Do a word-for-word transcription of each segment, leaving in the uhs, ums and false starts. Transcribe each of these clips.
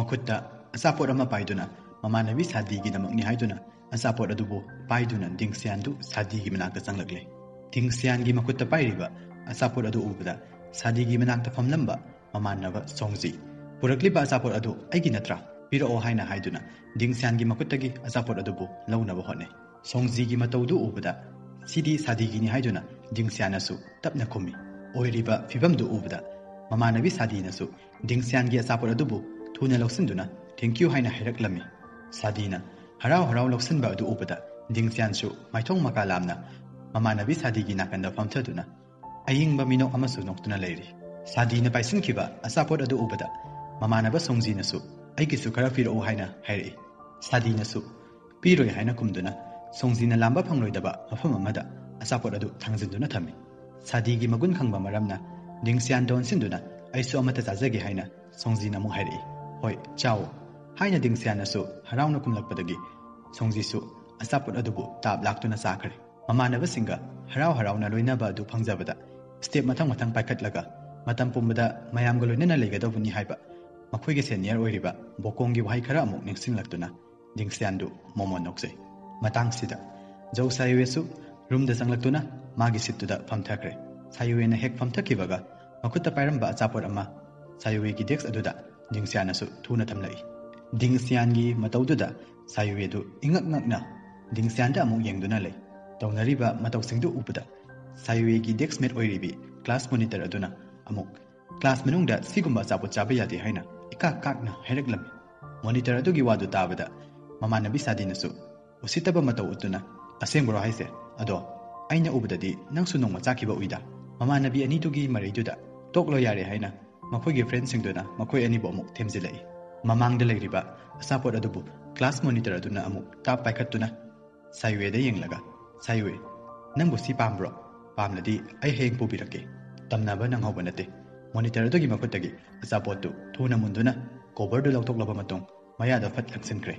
ꯃꯈꯨꯠꯇ ꯑꯆꯥꯄꯣꯠ ꯑꯃ ꯄꯥꯏꯗꯨꯅ ꯃꯃꯥꯟꯅꯕꯤ ꯁꯥꯗꯤꯒꯤꯗꯃꯛꯅꯤ ꯍꯥꯏꯗꯨꯅ ꯑꯆꯥꯄꯣꯠ ꯑꯗꯨꯕꯨ ꯄꯥꯏꯗꯨꯅ ꯗꯤꯡꯁꯤꯌꯥꯟꯗꯨ ꯁꯥꯗꯤꯒꯤ ꯃꯅꯥꯛꯇ ꯆꯪꯂꯛꯂꯦ꯫ ꯗꯤꯡꯁꯤꯌꯥꯟꯒꯤ ꯃꯈꯨꯠꯇ ꯄꯥꯏꯔꯤꯕ ꯑꯆꯥꯄꯣꯠ ꯑꯗꯨ ꯎꯕꯗ ꯁꯥꯗꯤꯒꯤ ꯃꯅꯥꯛꯇ ꯐꯝꯂꯝꯕ ꯃꯃꯥꯟꯅꯕ ꯁꯣꯡꯖꯤ, "ꯄꯨꯔꯛꯂꯤꯕ ꯑꯆꯥꯄꯣꯠ ꯑꯗꯨ ꯑꯩꯒꯤ ꯅꯠꯇ꯭ꯔꯥ? ꯄꯤꯔꯛꯑꯣ" ꯍꯥꯏꯅ ꯍꯥꯏꯗꯨꯅ ꯗꯤꯡꯁꯤꯌꯥꯟꯒꯤ ꯃꯈꯨꯠꯇꯒꯤ ꯑꯆꯥꯄꯣꯠ ꯑꯗꯨꯕꯨ ꯂꯧꯅꯕ ꯍꯣꯠꯅꯩ꯫ ꯁꯣꯡꯖꯤꯒꯤ ꯃꯇꯧꯗꯨ ꯎꯕꯗ "ꯁꯤꯗꯤ ꯁꯥꯗꯤꯒꯤꯅꯤ" ꯍꯥꯏꯗꯨꯅ ꯗꯤꯡꯁꯤꯌꯥꯟꯅꯁꯨ ꯇꯞꯅ ꯈꯨꯝꯃꯤ꯫ ꯑꯣꯏꯔꯤꯕ ꯐꯤꯕꯝꯗꯨ ꯎꯕꯗ ꯃꯃꯥꯟꯅꯕꯤ ꯁꯥꯗꯤꯅꯁꯨ ꯗꯤꯡꯁꯤꯌꯥꯟꯒꯤ ꯑꯆꯥꯄꯣꯠ ꯑꯗꯨꯕꯨ ꯊꯨꯅ ꯂꯧꯁꯤꯟꯗꯨꯅ "Thank you" ꯍꯥꯏꯅ ꯍꯥꯏꯔꯛꯂꯝꯃꯤ꯫ ꯁꯥꯗꯤꯅ ꯍꯔꯥꯎ ꯍꯔꯥꯎ ꯂꯧꯁꯤꯟꯕ ꯑꯗꯨ ꯎꯕꯗ ꯗꯤꯡꯁꯤꯌꯥꯟꯁꯨ ꯃꯥꯏꯊꯣꯡ ꯃꯀꯥ ꯂꯥꯝꯅ ꯃꯃꯥꯟꯅꯕꯤ ꯁꯥꯗꯤꯒꯤ ꯅꯥꯀꯟꯗ ꯐꯝꯊꯗꯨꯅ ꯑꯏꯪꯕ ꯃꯤꯅꯣꯛ ꯑꯃꯁꯨ ꯅꯣꯛꯇꯨꯅ ꯂꯩꯔꯤ꯫ ꯁꯥꯗꯤꯅ ꯄꯥꯏꯁꯤꯟꯈꯤꯕ ꯑꯆꯥꯄꯣꯠ ꯑꯗꯨ ꯎꯕꯗ ꯃꯃꯥꯟꯅꯕ ꯁꯣꯡꯖꯤꯅꯁꯨ "ꯑꯩꯒꯤꯁꯨ ꯈꯔ ꯄꯤꯔꯛꯎ" ꯍꯥꯏꯅ ꯍꯥꯏꯔꯛꯏ꯫ ꯁꯥꯗꯤꯅꯁꯨ "ꯄꯤꯔꯣꯏ" ꯍꯥꯏꯅ ꯈꯨꯝꯗꯨꯅ ꯁꯣꯡꯖꯤꯅ ꯂꯥꯝꯕ ꯐꯪꯂꯣꯏꯗꯕ ꯃꯐꯝ ꯑꯃꯗ ꯑꯆꯥꯄꯣꯠ ꯑꯗꯨ ꯊꯥꯡꯖꯤꯟꯗꯨꯅ ꯊꯝꯃꯤ꯫ ꯁꯥꯗꯤꯒꯤ ꯃꯒꯨꯟ ꯈꯪꯕ ꯃꯔꯝꯅ ꯗꯤꯡꯁꯤꯌꯥꯟꯗ ꯑꯣꯟꯁꯤꯟꯗꯨꯅ "ꯑꯩꯁꯨ ꯑꯃꯠꯇ ꯆꯥꯖꯒꯦ" ꯍꯥꯏꯅ ꯁꯣꯡꯖꯤꯅ ꯑꯃꯨꯛ ꯍꯥꯏꯔꯛꯏ꯫ "ꯍꯣꯏ, ꯆꯥꯎ" ꯍꯥꯏꯅ ꯗꯤꯡꯁꯤꯌꯥꯟꯅꯁꯨ ꯍꯔꯥꯎꯅ ꯈꯨꯝꯂꯛꯄꯗꯒꯤ ꯁꯣꯡꯖꯤꯁꯨ ꯑꯆꯥꯄꯣꯠ ꯑꯗꯨꯕꯨ ꯇꯥꯞ ꯂꯥꯛꯇꯨꯅ ꯆꯥꯈ꯭ꯔꯦ꯫ ꯃꯃꯥꯟꯅꯕꯁꯤꯡꯒ ꯍꯔꯥꯎ ꯍꯔꯥꯎꯅ ꯂꯣꯏꯅꯕ ꯑꯗꯨ ꯐꯪꯖꯕꯗ ꯁ꯭ꯇꯦꯞ ꯃꯊꯪ ꯃꯊꯪ ꯄꯥꯏꯈꯠꯂꯒ ꯃꯇꯝ ꯄꯨꯝꯕꯗ ꯃꯌꯥꯝꯒ ꯂꯣꯏꯅꯅ ꯂꯩꯒꯗꯧꯕꯅꯤ ꯍꯥꯏꯕ ꯃꯈꯣꯏꯒꯤ ꯁꯦꯅꯤꯌꯔ ꯑꯣꯏꯔꯤꯕ ꯕꯣꯀꯣꯡꯒꯤ ꯋꯥꯍꯩ ꯈꯔ ꯑꯃꯨꯛ ꯅꯤꯡꯁꯤꯡꯂꯛꯇꯨꯅ ꯗꯤꯡꯁꯤꯌꯥꯟꯗꯨ ꯃꯣꯃꯣꯟ ꯅꯣꯛꯆꯩ꯫ ꯃꯇꯥꯡꯁꯤꯗ ꯖꯧ ꯁꯥꯌꯨꯋꯦꯁꯨ ꯔꯨꯝꯗ ꯆꯪꯂꯛꯇꯨꯅ ꯃꯥꯒꯤ ꯁꯤꯠꯇꯨꯗ ꯐꯝꯊꯈ꯭ꯔꯦ꯫ ꯁꯥꯌꯨꯋꯦꯅ ꯍꯦꯛ ꯐꯝꯊꯈꯤꯕꯒ ꯃꯈꯨꯠꯇ ꯄꯥꯏꯔꯝꯕ ꯑꯆꯥꯄꯣꯠ ꯑꯃ ꯁꯥꯌꯨꯋꯦꯒꯤ ꯗꯦꯛꯁ ꯑꯗꯨꯗ ꯗꯤꯡꯁꯤꯌꯥꯟꯅꯁꯨ ꯊꯨꯅ ꯊꯝꯂꯛꯏ꯫ ꯗꯤꯡꯁꯤꯌꯥꯟꯒꯤ ꯃꯇꯧꯗꯨꯗ ꯁꯥꯌꯨꯋꯦꯗꯨ ꯏꯉꯛ ꯉꯛꯅ ꯗꯤꯡꯁꯤꯌꯥꯟꯗ ꯑꯃꯨꯛ ꯌꯦꯡꯗꯨꯅ ꯂꯩ꯫ ꯇꯧꯅꯔꯤꯕ ꯃꯇꯧꯁꯤꯡꯗꯨ ꯎꯕꯗ ꯁꯥꯌꯨꯋꯦꯒꯤ ꯗꯦꯛꯁ ꯃꯦꯠ ꯑꯣꯏꯔꯤꯕꯤ ꯀ꯭ꯂꯥꯁ ꯃꯣꯅꯤꯇꯔ ꯑꯗꯨꯅ ꯑꯃꯨꯛ "ꯀ꯭ꯂꯥꯁ ꯃꯅꯨꯡꯗ ꯁꯤꯒꯨꯝꯕ ꯑꯆꯥꯄꯣꯠ ꯆꯥꯕ ꯌꯥꯗꯦ" ꯍꯥꯏꯅ ꯏꯀꯥꯛ ꯀꯥꯛꯅ ꯍꯥꯏꯔꯛꯂꯝꯃꯤ꯫ ꯃꯣꯅꯤꯇꯔ ꯑꯗꯨꯒꯤ ꯋꯥꯗꯨ ꯇꯥꯕꯗ ꯃꯃꯥꯟꯅꯕꯤ ꯁꯥꯗꯤꯅꯁꯨ ꯎꯁꯤꯠꯇꯕ ꯃꯇꯧ ꯎꯠꯇꯨꯅ "ꯑꯁꯦꯡꯕ꯭ꯔꯣ ꯍꯥꯏꯁꯦ? ꯑꯗꯣ ꯑꯩꯅ ꯎꯕꯗꯗꯤ ꯅꯪꯁꯨ ꯅꯣꯡꯃ ꯆꯥꯈꯤꯕ ꯎꯏꯗ?" ꯃꯃꯥꯟꯅꯕꯤ ꯑꯅꯤꯗꯨꯒꯤ ꯃꯔꯩꯗꯨꯗ "ꯇꯣꯛꯂꯣ ꯌꯥꯔꯦ" ꯍꯥꯏꯅ ꯃꯈꯣꯏꯒꯤ ꯐ꯭ꯔꯦꯟꯁꯤꯡꯗꯨꯅ ꯃꯈꯣꯏ ꯑꯅꯤꯕꯨ ꯑꯃꯨꯛ ꯊꯦꯝꯖꯤꯜꯂꯛꯏ꯫ ꯃꯃꯥꯡꯗ ꯂꯩꯔꯤꯕ ꯑꯆꯥꯄꯣꯠ ꯑꯗꯨꯕꯨ ꯀ꯭ꯂꯥꯁ ꯃꯣꯅꯤꯇꯔ ꯑꯗꯨꯅ ꯑꯃꯨꯛ ꯇꯥꯞ ꯄꯥꯏꯈꯠꯇꯨꯅ ꯁꯥꯌꯨꯋꯦꯗ ꯌꯦꯡꯂꯒ, "ꯁꯥꯌꯨꯋꯦ, ꯅꯪꯕꯨ ꯁꯤ ꯄꯥꯝꯕ꯭ꯔꯣ? ꯄꯥꯝꯂꯗꯤ ꯑꯩ ꯍꯌꯦꯡ ꯄꯨꯕꯤꯔꯛꯀꯦ꯫ ꯇꯝꯅꯕ ꯅꯪꯍꯧꯕ ꯅꯠꯇꯦ꯫" ꯃꯣꯅꯤꯇꯔ ꯑꯗꯨꯒꯤ ꯃꯈꯨꯠꯇꯒꯤ ꯑꯆꯥꯄꯣꯠꯇꯨ ꯊꯨꯅ ꯃꯨꯟꯗꯨꯅ ꯀꯣꯚꯔꯗꯨ ꯂꯧꯊꯣꯛꯂꯕ ꯃꯇꯨꯡ ꯃꯌꯥꯗ ꯐꯠ ꯂꯪꯁꯤꯟꯈ꯭ꯔꯦ꯫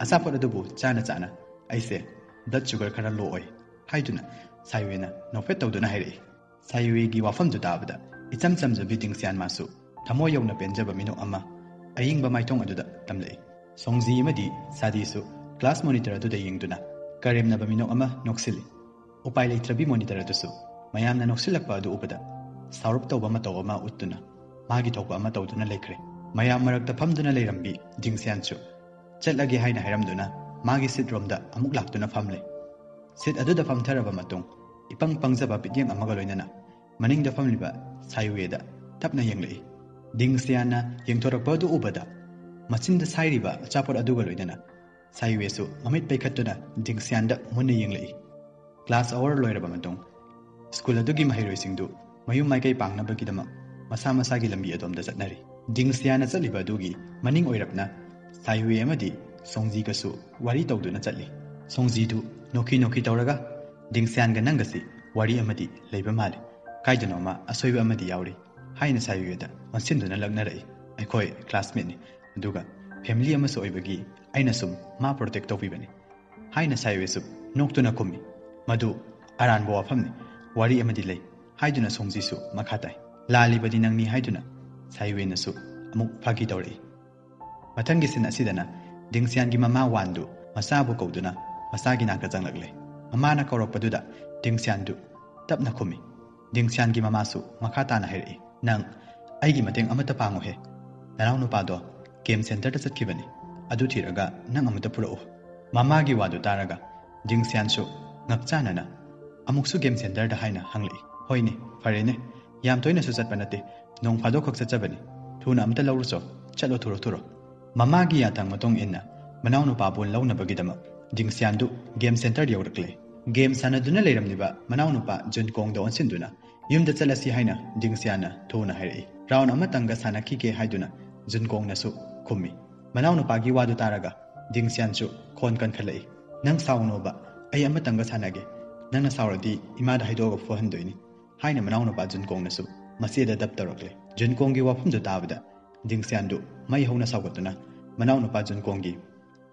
ꯑꯆꯥꯄꯣꯠ ꯑꯗꯨꯕꯨ ꯆꯥꯅ ꯆꯥꯅ, "ꯑꯩꯁꯦ ꯕ꯭ꯂꯗ ꯁꯨꯒꯔ ꯈꯔ ꯂꯣ ꯑꯣꯏ" ꯍꯥꯏꯗꯨꯅ ꯁꯥꯌꯨꯋꯦꯅ ꯅꯣꯛꯐꯦꯠ ꯇꯧꯗꯨꯅ ꯍꯥꯏꯔꯛꯏ꯫ ꯁꯥꯌꯨꯋꯦꯒꯤ ꯋꯥꯐꯝꯗꯨ ꯇꯥꯕꯗ ꯏꯆꯝ ꯆꯝꯖꯕꯤ ꯗꯤꯡꯁꯤꯌꯥꯟ ꯃꯥꯁꯨ ꯊꯃꯣꯏ ꯌꯧꯅ ꯄꯦꯟꯖꯕ ꯃꯤꯅꯣꯛ ꯑꯃ ꯑꯌꯤꯡꯕ ꯃꯥꯏꯊꯣꯡ ꯑꯗꯨꯗ ꯇꯝꯂꯛꯏ꯫ ꯁꯣꯡꯖꯤ ꯑꯃꯗꯤ ꯁꯥꯗꯤꯁꯨ class monitor ꯑꯗꯨꯗ ꯌꯦꯡꯗꯨꯅ ꯀꯔꯦꯝꯅꯕ ꯃꯤꯅꯣꯛ ꯑꯃ ꯅꯣꯛꯁꯤꯜꯂꯤ꯫ ꯎꯄꯥꯏ ꯂꯩꯇ꯭ꯔꯕꯤ monitor ꯑꯗꯨꯁꯨ ꯃꯌꯥꯝꯅ ꯅꯣꯛꯁꯤꯜꯂꯛꯄ ꯑꯗꯨ ꯎꯕꯗ ꯁꯥꯎꯔꯞ ꯇꯧꯕ ꯃꯇꯧ ꯑꯃ ꯎꯠꯇꯨꯅ ꯃꯥꯒꯤ ꯊꯣꯛꯄ ꯑꯃ ꯇꯧꯗꯨꯅ ꯂꯩꯈ꯭ꯔꯦ꯫ ꯃꯌꯥꯝ ꯃꯔꯛꯇ ꯐꯝꯗꯨꯅ ꯂꯩꯔꯝꯕꯤ ꯗꯤꯡꯁꯤꯌꯥꯟꯁꯨ ꯆꯠꯂꯒꯦ ꯍꯥꯏꯅ ꯍꯥꯏꯔꯝꯗꯨꯅ ꯃꯥꯒꯤ seat ꯔꯣꯝꯗ ꯑꯃꯨꯛ ꯂꯥꯛꯇꯨꯅ ꯐꯝꯂꯦ꯫ Seat ꯑꯗꯨꯗ ꯐꯝꯊꯔꯕ ꯃꯇꯨꯡ ꯏꯄꯪ ꯄꯪꯖꯕ ꯄꯤꯠꯌꯦꯡ ꯑꯃꯒ ꯂꯣꯏꯅꯅ ꯃꯅꯤꯡꯗ ꯐꯝꯂꯤꯕ ꯁꯥꯏꯋꯦꯗ ꯇꯞꯅ ꯌꯦꯡꯂꯛꯏ꯫ ꯗꯤꯡꯁꯤꯌꯥꯟꯅ ꯌꯦꯡꯊꯣꯔꯛꯄ ꯑꯗꯨ ꯎꯕꯗ ꯃꯆꯤꯟꯗ ꯁꯥꯏꯔꯤꯕ ꯑꯆꯥꯄꯣꯠ ꯑꯗꯨꯒ ꯂꯣꯏꯅꯅ ꯁꯥꯏꯋꯦꯁꯨ ꯃꯃꯤꯠ ꯄꯩꯈꯠꯇꯨꯅ ꯗꯤꯡꯁꯤꯌꯥꯟꯗ ꯃꯨꯟꯅ ꯌꯦꯡꯂꯛꯏ꯫ Class hour ꯂꯣꯏꯔꯕ ꯃꯇꯨꯡ school ꯑꯗꯨꯒꯤ ꯃꯍꯩꯔꯣꯏꯁꯤꯡꯗꯨ ꯃꯌꯨꯝ ꯃꯥꯏꯀꯩ ꯄꯥꯡꯅꯕꯒꯤꯗꯃꯛ ꯃꯁꯥ ꯃꯁꯥꯒꯤ ꯂꯝꯕꯤ ꯑꯗꯣꯝꯗ ꯆꯠꯅꯔꯤ꯫ ꯗꯤꯡꯁꯤꯌꯥꯟꯅ ꯆꯠꯂꯤꯕ ꯑꯗꯨꯒꯤ ꯃꯅꯤꯡ ꯑꯣꯏꯔꯞꯅ ꯁꯥꯏꯋꯦ ꯑꯃꯗꯤ ꯁꯣꯡꯖꯤꯒꯁꯨ ꯋꯥꯔꯤ ꯇꯧꯗꯨꯅ ꯆꯠꯂꯤ꯫ ꯁꯣꯡꯖꯤꯗꯨ ꯅꯣꯛꯈꯤ ꯅꯣꯛꯈꯤ ꯇꯧꯔꯒ, "ꯗꯤꯡꯁꯤꯌꯥꯟꯒ ꯅꯪꯒꯁꯤ ꯋꯥꯔꯤ ꯑꯃꯗꯤ ꯂꯩꯕ ꯃꯥꯜꯂꯤ꯫ ꯀꯥꯏꯗꯅꯣꯃ ꯑꯁꯣꯏꯕ ꯑꯃꯗꯤ ꯌꯥꯎꯔꯤ" ꯍꯥꯏꯅ ꯁꯥꯏꯋꯦꯗ ꯑꯣꯟꯁꯤꯟꯗꯨꯅ ꯂꯛꯅꯔꯛꯏ꯫ "ꯑꯩꯈꯣꯏ classmateꯅꯤ, ꯑꯗꯨꯒ family ꯑꯃꯁꯨ ꯑꯣꯏꯕꯒꯤ ꯑꯩꯅ ꯁꯨꯝ ꯃꯥ protect ꯇꯧꯕꯤꯕꯅꯤ" ꯍꯥꯏꯅ ꯁꯥꯏꯋꯦꯁꯨ ꯅꯣꯛꯇꯨꯅ ꯈꯨꯝꯃꯤ꯫ "ꯃꯗꯨ ꯑꯔꯥꯟꯕ ꯋꯥꯐꯝꯅꯤ, ꯋꯥꯔꯤ ꯑꯃꯗꯤ ꯂꯩ" ꯍꯥꯏꯗꯨꯅ ꯁꯣꯡꯖꯤꯁꯨ ꯃꯈꯥ ꯇꯥꯏ꯫ "ꯂꯥꯜꯂꯤꯕꯗꯤ ꯅꯪꯅꯤ" ꯍꯥꯏꯗꯨꯅ ꯁꯥꯏꯋꯦꯅꯁꯨ ꯑꯃꯨꯛ ꯐꯥꯒꯤ ꯇꯧꯔꯛꯏ꯫ ꯃꯊꯪꯒꯤ scene ꯑꯁꯤꯗꯅ ꯗꯤꯡꯁꯤꯌꯥꯟꯒꯤ ꯃꯃꯥ ꯋꯥꯟꯗꯨ ꯃꯆꯥꯕꯨ ꯀꯧꯗꯨꯅ ꯃꯆꯥꯒꯤ ꯅꯥꯛꯇ ꯆꯪꯂꯛꯂꯦ꯫ ꯃꯃꯥꯅ ꯀꯧꯔꯛꯄꯗꯨꯗ ꯗꯤꯡꯁꯤꯌꯥꯟꯗꯨ ꯇꯞꯅ ꯈꯨꯝꯃꯤ꯫ ꯗꯤꯡꯁꯤꯌꯥꯟꯒꯤ ꯃꯃꯥꯁꯨ ꯃꯈꯥ ꯇꯥꯅ ꯍꯥꯏꯔꯛꯏ, "ꯅꯪ ꯑꯩꯒꯤ ꯃꯇꯦꯡ ꯑꯃꯠꯇ ꯄꯥꯡꯉꯨꯍꯦ꯫ ꯅꯅꯥꯎꯅꯨꯄꯥꯗꯣ game centreꯗ ꯆꯠꯈꯤꯕꯅꯤ꯫ ꯑꯗꯨ ꯊꯤꯔꯒ ꯅꯪ ꯑꯃꯨꯛꯇ ꯄꯨꯔꯛꯎ"꯫ ꯃꯃꯥꯒꯤ ꯋꯥꯗꯨ ꯇꯥꯔꯒ ꯗꯤꯡꯁꯤꯌꯥꯟꯁꯨ ꯉꯛꯆꯥꯅꯅ, "ꯑꯃꯨꯛꯁꯨ game centreꯗ?" ꯍꯥꯏꯅ ꯍꯪꯂꯛꯏ꯫ "ꯍꯣꯏꯅꯦ, ꯐꯔꯦꯅꯦ꯫ ꯌꯥꯝ ꯇꯣꯏꯅꯁꯨ ꯆꯠꯄ ꯅꯠꯇꯦ꯫ ꯅꯣꯡ ꯐꯥꯗꯣꯛ ꯈꯛ ꯆꯠꯆꯕꯅꯤ꯫ ꯊꯨꯅ ꯑꯝꯇ ꯂꯧꯔꯨꯆꯣ꯫ ꯆꯠꯂꯣ, ꯊꯨꯔꯣ, ꯊꯨꯔꯣ"꯫ ꯃꯃꯥꯒꯤ ꯌꯥꯊꯪ ꯃꯇꯨꯡ ꯏꯟꯅ ꯃꯅꯥꯎꯅꯨꯄꯥꯕꯨ ꯂꯧꯅꯕꯒꯤꯗꯃꯛ ꯗꯤꯡꯁꯤꯌꯥꯟꯗꯨ game centre ꯌꯧꯔꯛꯂꯦ꯫ Game ꯁꯥꯟꯅꯗꯨꯅ ꯂꯩꯔꯝꯂꯤꯕ ꯃꯅꯥꯎꯅꯨꯄꯥ ꯖꯨꯟꯀꯣꯡꯗ ꯑꯣꯟꯁꯤꯟꯗꯨꯅ, "ꯌꯨꯝꯗ ꯆꯠꯂꯁꯤ" ꯍꯥꯏꯅ ꯗꯤꯡꯁꯤꯌꯥꯟꯅ ꯊꯨꯅ ꯍꯥꯏꯔꯛꯏ꯫ "Round ꯑꯃꯇꯪꯒ ꯁꯥꯟꯅꯈꯤꯒꯦ" ꯍꯥꯏꯗꯨꯅ ꯖꯨꯟꯀꯣꯡꯅꯁꯨ ꯈꯨꯝꯃꯤ꯫ ꯃꯅꯥꯎꯅꯨꯄꯥꯒꯤ ꯋꯥꯗꯨ ꯇꯥꯔꯒ ꯗꯤꯡꯁꯤꯌꯥꯟꯁꯨ ꯈꯣꯟ ꯀꯟꯈꯠꯂꯛꯏ꯫ "ꯅꯪ ꯁꯥꯎꯅꯣꯕ, ꯑꯩ ꯑꯃꯇꯪꯒ ꯁꯥꯟꯅꯒꯦ꯫ ꯅꯪꯅ ꯁꯥꯎꯔꯗꯤ ꯏꯃꯥꯗ ꯍꯥꯏꯗꯣꯛꯑꯒ ꯐꯨꯍꯟꯗꯣꯏꯅꯤ" ꯍꯥꯏꯅ ꯃꯅꯥꯎꯅꯨꯄꯥ ꯖꯨꯟꯀꯣꯡꯅꯁꯨ ꯃꯆꯦꯗ ꯗꯞ ꯇꯧꯔꯛꯂꯦ꯫ ꯖꯨꯟꯀꯣꯡꯒꯤ ꯋꯥꯐꯝꯗꯨ ꯇꯥꯕꯗ ꯗꯤꯡꯁꯤꯌꯥꯟꯗꯨ ꯃꯩ ꯍꯧꯅ ꯁꯥꯎꯒꯠꯇꯨꯅ ꯃꯅꯥꯎꯅꯨꯄꯥ ꯖꯨꯟꯀꯣꯡꯒꯤ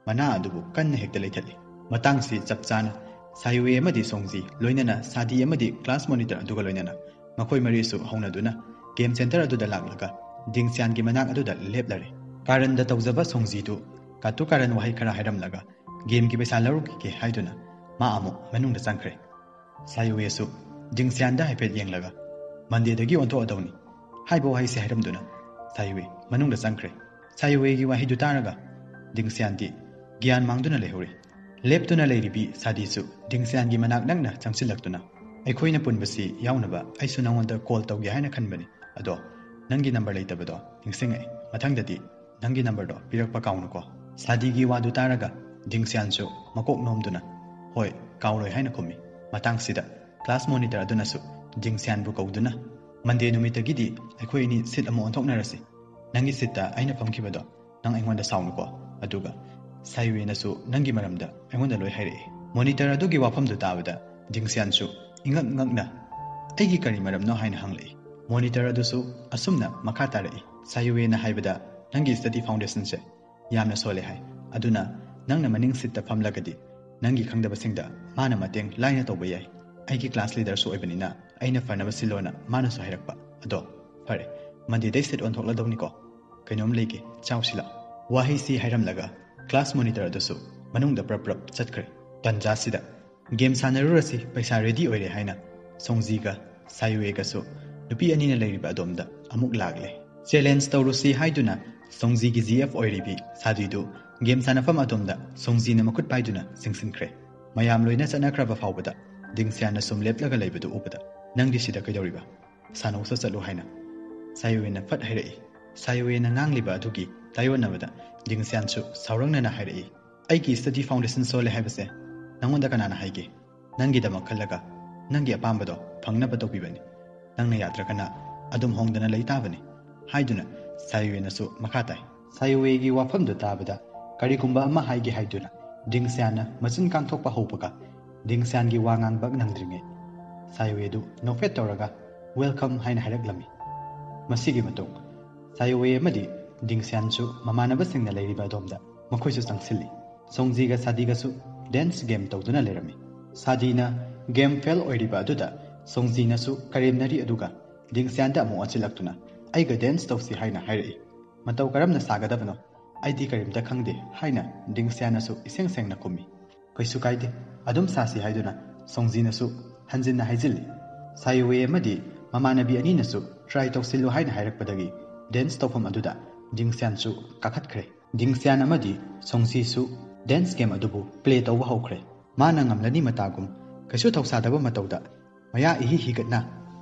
ꯃꯅꯥ ꯑꯗꯨꯕꯨ ꯀꯟꯅ ꯍꯦꯛꯇ ꯂꯩꯊꯠꯂꯤ꯫ ꯃꯇꯥꯡꯁꯤ ꯆꯞ ꯆꯥꯅ ꯁꯥꯏꯋꯦ ꯑꯃꯗꯤ ꯁꯣꯡꯖꯤ, ꯂꯣꯏꯅꯅ ꯁꯥꯗꯤ ꯑꯃꯗꯤ class monitor ꯑꯗꯨꯒ ꯂꯣꯏꯅꯅ ꯃꯈꯣꯏ ꯃꯔꯤꯁꯨ ꯍꯧꯅꯗꯨꯅ game centre ꯑꯗꯨꯗ ꯂꯥꯛꯂꯒ ꯗꯤꯡꯁꯤꯌꯥꯟꯒꯤ ꯃꯅꯥꯛ ꯑꯗꯨꯗ ꯂꯦꯞꯂꯔꯦ꯫ ꯀꯥꯔꯟꯗ ꯇꯧꯖꯕ ꯁꯣꯡꯖꯤꯗꯨ ꯀꯥꯇꯨ ꯀꯥꯔꯟ ꯋꯥꯍꯩ ꯈꯔ ꯍꯥꯏꯔꯝꯂꯒ ꯒꯦꯝꯒꯤ ꯄꯩꯁꯥ ꯂꯧꯔꯨꯈꯤꯒꯦ ꯍꯥꯏꯗꯨꯅ ꯃꯥ ꯑꯃꯨꯛ ꯃꯅꯨꯡꯗ ꯆꯪꯈ꯭ꯔꯦ꯫ ꯁꯥꯌꯨꯋꯦꯁꯨ ꯗꯤꯡꯁꯤꯌꯥꯟꯗ ꯍꯥꯏꯐꯦꯠ ꯌꯦꯡꯂꯒ "ꯃꯟꯗꯦꯗꯒꯤ ꯑꯣꯟꯊꯣꯛꯑꯗꯧꯅꯤ" ꯍꯥꯏꯕ ꯋꯥꯍꯩꯁꯦ ꯍꯥꯏꯔꯝꯗꯨꯅ ꯁꯥꯌꯨꯋꯦ ꯃꯅꯨꯡꯗ ꯆꯪꯈ꯭ꯔꯦ꯫ ꯁꯥꯌꯨꯋꯦꯒꯤ ꯋꯥꯍꯩꯗꯨ ꯇꯥꯔꯒ ꯗꯤꯡꯁꯤꯌꯥꯟꯗꯤ ꯒ꯭ꯌꯥꯟ ꯃꯥꯡꯗꯨꯅ ꯂꯩꯍꯧꯔꯦ꯫ ꯂꯦꯞꯇꯨꯅ ꯂꯩꯔꯤꯕꯤ ꯁꯥꯗꯤꯁꯨ ꯗꯤꯡꯁꯤꯌꯥꯟꯒꯤ ꯃꯅꯥꯛ ꯅꯛꯅ ꯆꯪꯁꯤꯜꯂꯛꯇꯨꯅ "ꯑꯩꯈꯣꯏꯅ ꯄꯨꯟꯕꯁꯤ ꯌꯥꯎꯅꯕ ꯑꯩꯁꯨ ꯅꯉꯣꯟꯗ ꯀꯣꯜ ꯇꯧꯒꯦ ꯍꯥꯏꯅ ꯈꯟꯕꯅꯤ, ꯑꯗꯣ ꯅꯪꯒꯤ ꯅꯝꯕꯔ ꯂꯩꯇꯕꯗꯣ ꯅꯤꯡꯁꯤꯡꯉꯛꯑꯦ꯫ ꯃꯊꯪꯗꯗꯤ ꯅꯪꯒꯤ ꯅꯝꯕꯔꯗꯣ ꯄꯤꯔꯛꯄ ꯀꯥꯎꯅꯨꯀꯣ"꯫ ꯁꯥꯗꯤꯒꯤ ꯋꯥꯗꯨ ꯇꯥꯔꯒ ꯗꯤꯡꯁꯤꯌꯥꯟꯁꯨ ꯃꯀꯣꯛ ꯅꯣꯝꯗꯨꯅ "ꯍꯣꯏ, ꯀꯥꯎꯔꯣꯏ" ꯍꯥꯏꯅ ꯈꯨꯝꯃꯤ꯫ ꯃꯇꯥꯡꯁꯤꯗ ꯀ꯭ꯂꯥꯁ ꯃꯣꯅꯤꯇꯔ ꯑꯗꯨꯅꯁꯨ ꯗꯤꯡꯁꯤꯌꯥꯟꯕꯨ ꯀꯧꯗꯨꯅ "ꯃꯟꯗꯦ ꯅꯨꯃꯤꯠꯇꯒꯤꯗꯤ ꯑꯩꯈꯣꯏ ꯑꯅꯤ ꯁꯤꯠ ꯑꯃ ꯑꯣꯟꯊꯣꯛꯅꯔꯁꯤ꯫ ꯅꯪꯒꯤ ꯁꯤꯠꯇ ꯑꯩꯅ ꯐꯝꯈꯤꯕꯗꯣ ꯅꯪ ꯑꯩꯉꯣꯟꯗ ꯁꯥꯎꯅꯨꯀꯣ꯫ ꯑꯗꯨꯒ ꯁꯥꯌꯨꯋꯦꯅꯁꯨ ꯅꯪꯒꯤ ꯃꯔꯝꯗ ꯑꯩꯉꯣꯟꯗ ꯂꯣꯏ ꯍꯥꯏꯔꯛꯏ"꯫ ꯃꯣꯅꯤꯇꯔ ꯑꯗꯨꯒꯤ ꯋꯥꯐꯝꯗꯨ ꯇꯥꯕꯗ ꯗꯤꯡꯁꯤꯌꯥꯟꯁꯨ ꯏꯉꯛ ꯉꯛꯅ "ꯑꯩꯒꯤ ꯀꯔꯤ ꯃꯔꯝꯅꯣ?" ꯍꯥꯏꯅ ꯍꯪꯂꯛꯏ꯫ ꯃꯣꯅꯤꯇꯔ ꯑꯗꯨꯁꯨ ꯑꯁꯨꯝꯅ ꯃꯈꯥ ꯇꯥꯔꯛꯏ, "ꯁꯥꯌꯨꯋꯦꯅ ꯍꯥꯏꯕꯗ ꯅꯪꯒꯤ ꯁ꯭ꯇꯗꯤ ꯐꯥꯎꯟꯗꯦꯁꯟꯁꯦ ꯌꯥꯝꯅ ꯁꯣꯜꯂꯦ ꯍꯥꯏ꯫ ꯑꯗꯨꯅ ꯅꯪꯅ ꯃꯅꯤꯡ ꯁꯤꯠꯇ ꯐꯝꯂꯒꯗꯤ ꯅꯪꯒꯤ ꯈꯪꯗꯕꯁꯤꯡꯗ ꯃꯥꯅ ꯃꯇꯦꯡ ꯂꯥꯏꯅ ꯇꯧꯕ ꯌꯥꯏ꯫ ꯑꯩꯒꯤ ꯀ꯭ꯂꯥꯁ ꯂꯤꯗꯔꯁꯨ ꯑꯣꯏꯕꯅꯤꯅ ꯑꯩꯅ ꯐꯅꯕ ꯁꯤꯜꯂꯣꯅ ꯃꯥꯅꯁꯨ ꯍꯥꯏꯔꯛꯄ꯫ ꯑꯗꯣ ꯐꯔꯦ, ꯃꯟꯗꯦꯗꯩ ꯁꯤꯠ ꯑꯣꯟꯊꯣꯛꯂꯗꯧꯅꯤꯀꯣ꯫ ꯀꯩꯅꯣꯝ ꯂꯩꯒꯦ, ꯆꯥꯎꯁꯤꯂꯥ"꯫ ꯋꯥꯍꯩꯁꯤ ꯍꯥꯏꯔꯝꯂꯒ ꯀ꯭ꯂꯥꯁ ꯃꯣꯅꯤꯇꯔ ꯑꯗꯨꯁꯨ ꯃꯅꯨꯡꯗ ꯄ꯭ꯔꯞ ꯄ꯭ꯔꯞ ꯆꯠꯈ꯭ꯔꯦ꯫ ꯇꯟꯖꯥꯁꯤꯗ "ꯒꯦꯝ ꯁꯥꯟꯅꯔꯨꯔꯁꯤ, ꯄꯩꯁꯥ ꯔꯦꯗꯤ ꯑꯣꯏꯔꯦ" ꯍꯥꯏꯅ ꯁꯣꯡꯖꯤꯒ ꯁꯥꯌꯨꯋꯦꯒꯁꯨ ꯅꯨꯄꯤ ꯑꯅꯤꯅ ꯂꯩꯔꯤꯕ ꯑꯗꯣꯝꯗ ꯑꯃꯨꯛ ꯂꯥꯛꯂꯦ꯫ ꯆꯦꯂꯦꯟꯖ ꯇꯧꯔꯨꯁꯤ ꯍꯥꯏꯗꯨꯅ ꯁꯣꯡꯖꯤꯒꯤ ꯖꯤ ꯑꯦꯐ ꯑꯣꯏꯔꯤꯕꯤ ꯁꯥꯗꯤꯗꯨ ꯒꯦꯝ ꯁꯥꯟꯅꯐꯝ ꯑꯗꯣꯝꯗ ꯁꯣꯡꯖꯤꯅ ꯃꯈꯨꯠ ꯄꯥꯏꯗꯨꯅ ꯆꯤꯡꯁꯤꯟꯈ꯭ꯔꯦ꯫ ꯃꯌꯥꯝ ꯂꯣꯏꯅ ꯆꯠꯅꯈ꯭ꯔꯕ ꯐꯥꯎꯕꯗ ꯗꯤꯡꯁꯤꯌꯥꯟꯅ ꯁꯨꯝ ꯂꯦꯞꯂꯒ ꯂꯩꯕꯗꯨ ꯎꯕꯗ "ꯅꯪꯗꯤ ꯁꯤꯗ ꯀꯩꯗꯧꯔꯤꯕ? ꯁꯥꯟꯅꯧꯁꯨ ꯆꯠꯂꯨ" ꯍꯥꯏꯅ ꯁꯥꯌꯨꯋꯦꯅ ꯐꯠ ꯍꯥꯏꯔꯛꯏ꯫ ꯁꯥꯌꯨꯋꯦꯅ ꯉꯥꯡꯂꯤꯕ ꯑꯗꯨꯒꯤ ꯇꯥꯏꯑꯣꯟꯅꯕꯗ ꯗꯤꯡꯁꯤꯌꯥꯟꯁꯨ ꯁꯥꯎꯔꯛꯅꯅ ꯍꯥꯏꯔꯛꯏ, "ꯑꯩꯒꯤ ꯁ꯭ꯇꯗꯤ ꯐꯥꯎꯟꯗꯦꯁꯟ ꯁꯣꯜꯂꯦ ꯍꯥꯏꯕꯁꯦ ꯅꯪꯉꯣꯟꯗ ꯀꯅꯥꯅ ꯍꯥꯏꯒꯦ? ꯅꯪꯒꯤꯗꯃꯛ ꯈꯜꯂꯒ ꯅꯪꯒꯤ ꯑꯄꯥꯝꯕꯗꯣ ꯐꯪꯅꯕ ꯇꯧꯕꯤꯕꯅꯤ꯫ ꯅꯪꯅ ꯌꯥꯗ꯭ꯔꯒꯅ ꯑꯗꯨꯝ ꯍꯣꯡꯗꯅ ꯂꯩ ꯇꯥꯕꯅꯤ" ꯍꯥꯏꯗꯨꯅ ꯁꯥꯌꯨꯋꯦꯅꯁꯨ ꯃꯈꯥ ꯇꯥꯏ꯫ ꯁꯥꯌꯨꯋꯦꯒꯤ ꯋꯥꯐꯝꯗꯨ ꯇꯥꯕꯗ ꯀꯔꯤꯒꯨꯝꯕ ꯑꯃ ꯍꯥꯏꯒꯦ ꯍꯥꯏꯗꯨꯅ ꯗꯤꯡꯁꯤꯌꯥꯟꯅ ꯃꯆꯤꯟ ꯀꯥꯡꯊꯣꯛꯄ ꯍꯧꯕꯒ ꯗꯤꯡꯁꯤꯌꯥꯟꯒꯤ ꯋꯥ ꯉꯥꯡꯕ ꯅꯪꯗ꯭ꯔꯤꯉꯩ ꯁꯥꯌꯨꯋꯦꯗꯨ ꯅꯣꯛꯐꯦꯠ ꯇꯧꯔꯒ "ꯋꯦꯜꯀꯝ" ꯍꯥꯏꯅ ꯍꯥꯏꯔꯛꯂꯝꯃꯤ꯫ ꯃꯁꯤꯒꯤ ꯃꯇꯨꯡ ꯁꯥꯌꯨꯋꯦ ꯑꯃꯗꯤ ꯗꯤꯡꯁꯤꯌꯥꯟꯁꯨ ꯃꯃꯥꯟꯅꯕꯁꯤꯡꯅ ꯂꯩꯔꯤꯕ ꯑꯗꯣꯝꯗ ꯃꯈꯣꯏꯁꯨ ꯆꯪꯁꯤꯜꯂꯤ꯫ ꯁꯣꯡꯖꯤꯒ ꯁꯥꯗꯤꯒꯁꯨ ꯗꯦꯟꯁ ꯒꯦꯝ ꯇꯧꯗꯨꯅ ꯂꯩꯔꯝꯃꯤ꯫ ꯁꯥꯗꯤꯅ ꯒꯦꯝ ꯐꯦꯜ ꯑꯣꯏꯔꯤꯕ ꯑꯗꯨꯗ ꯁꯣꯡꯖꯤꯅꯁꯨ ꯀꯔꯦꯝꯅꯔꯤ, ꯑꯗꯨꯒ ꯗꯤꯡꯁꯤꯌꯥꯟꯗ ꯑꯃꯨꯛ ꯑꯣꯟꯁꯤꯜꯂꯛꯇꯨꯅ "ꯑꯩꯒ ꯗꯦꯟꯁ ꯇꯧꯁꯤ" ꯍꯥꯏꯅ ꯍꯥꯏꯔꯛꯏ꯫ "ꯃꯇꯧ ꯀꯔꯝꯅ ꯁꯥꯒꯗꯕꯅꯣ? ꯑꯩꯗꯤ ꯀꯔꯤꯝꯇ ꯈꯪꯗꯦ" ꯍꯥꯏꯅ ꯗꯤꯡꯁꯤꯌꯥꯟꯅꯁꯨ ꯏꯁꯦꯡ ꯁꯦꯡꯅ ꯈꯨꯝꯃꯤ꯫ "ꯀꯩꯁꯨ ꯀꯥꯏꯗꯦ, ꯑꯗꯨꯝ ꯁꯥꯁꯤ" ꯍꯥꯏꯗꯨꯅ ꯁꯣꯡꯖꯤꯅꯁꯨ ꯍꯟꯖꯤꯟꯅ ꯍꯥꯏꯖꯤꯜꯂꯤ꯫ ꯁꯥꯌꯨꯋꯦ ꯑꯃꯗꯤ ꯃꯃꯥꯟꯅꯕꯤ ꯑꯅꯤꯅꯁꯨ try ꯇꯧꯁꯤꯜꯂꯨ ꯍꯥꯏꯅ ꯍꯥꯏꯔꯛꯄꯗꯒꯤ dance ꯇꯧꯐꯝ ꯑꯗꯨꯗ ꯗꯤꯡꯁꯤꯌꯥꯟꯁꯨ ꯀꯥꯈꯠꯈ꯭ꯔꯦ꯫ ꯗꯤꯡꯁꯤꯌꯥꯟ ꯑꯃꯗꯤ ꯁꯣꯡꯖꯤꯁꯨ dance game ꯑꯗꯨꯕꯨ play ꯇꯧꯕ ꯍꯧꯈ꯭ꯔꯦ꯫ ꯃꯥꯅ ꯉꯝꯂꯅꯤ ꯃꯇꯥꯒꯨꯝ ꯀꯩꯁꯨ ꯊꯧꯁꯥꯗꯕ ꯃꯇꯧꯗ ꯃꯌꯥ ꯏꯍꯤ ꯍꯤꯒꯠꯅ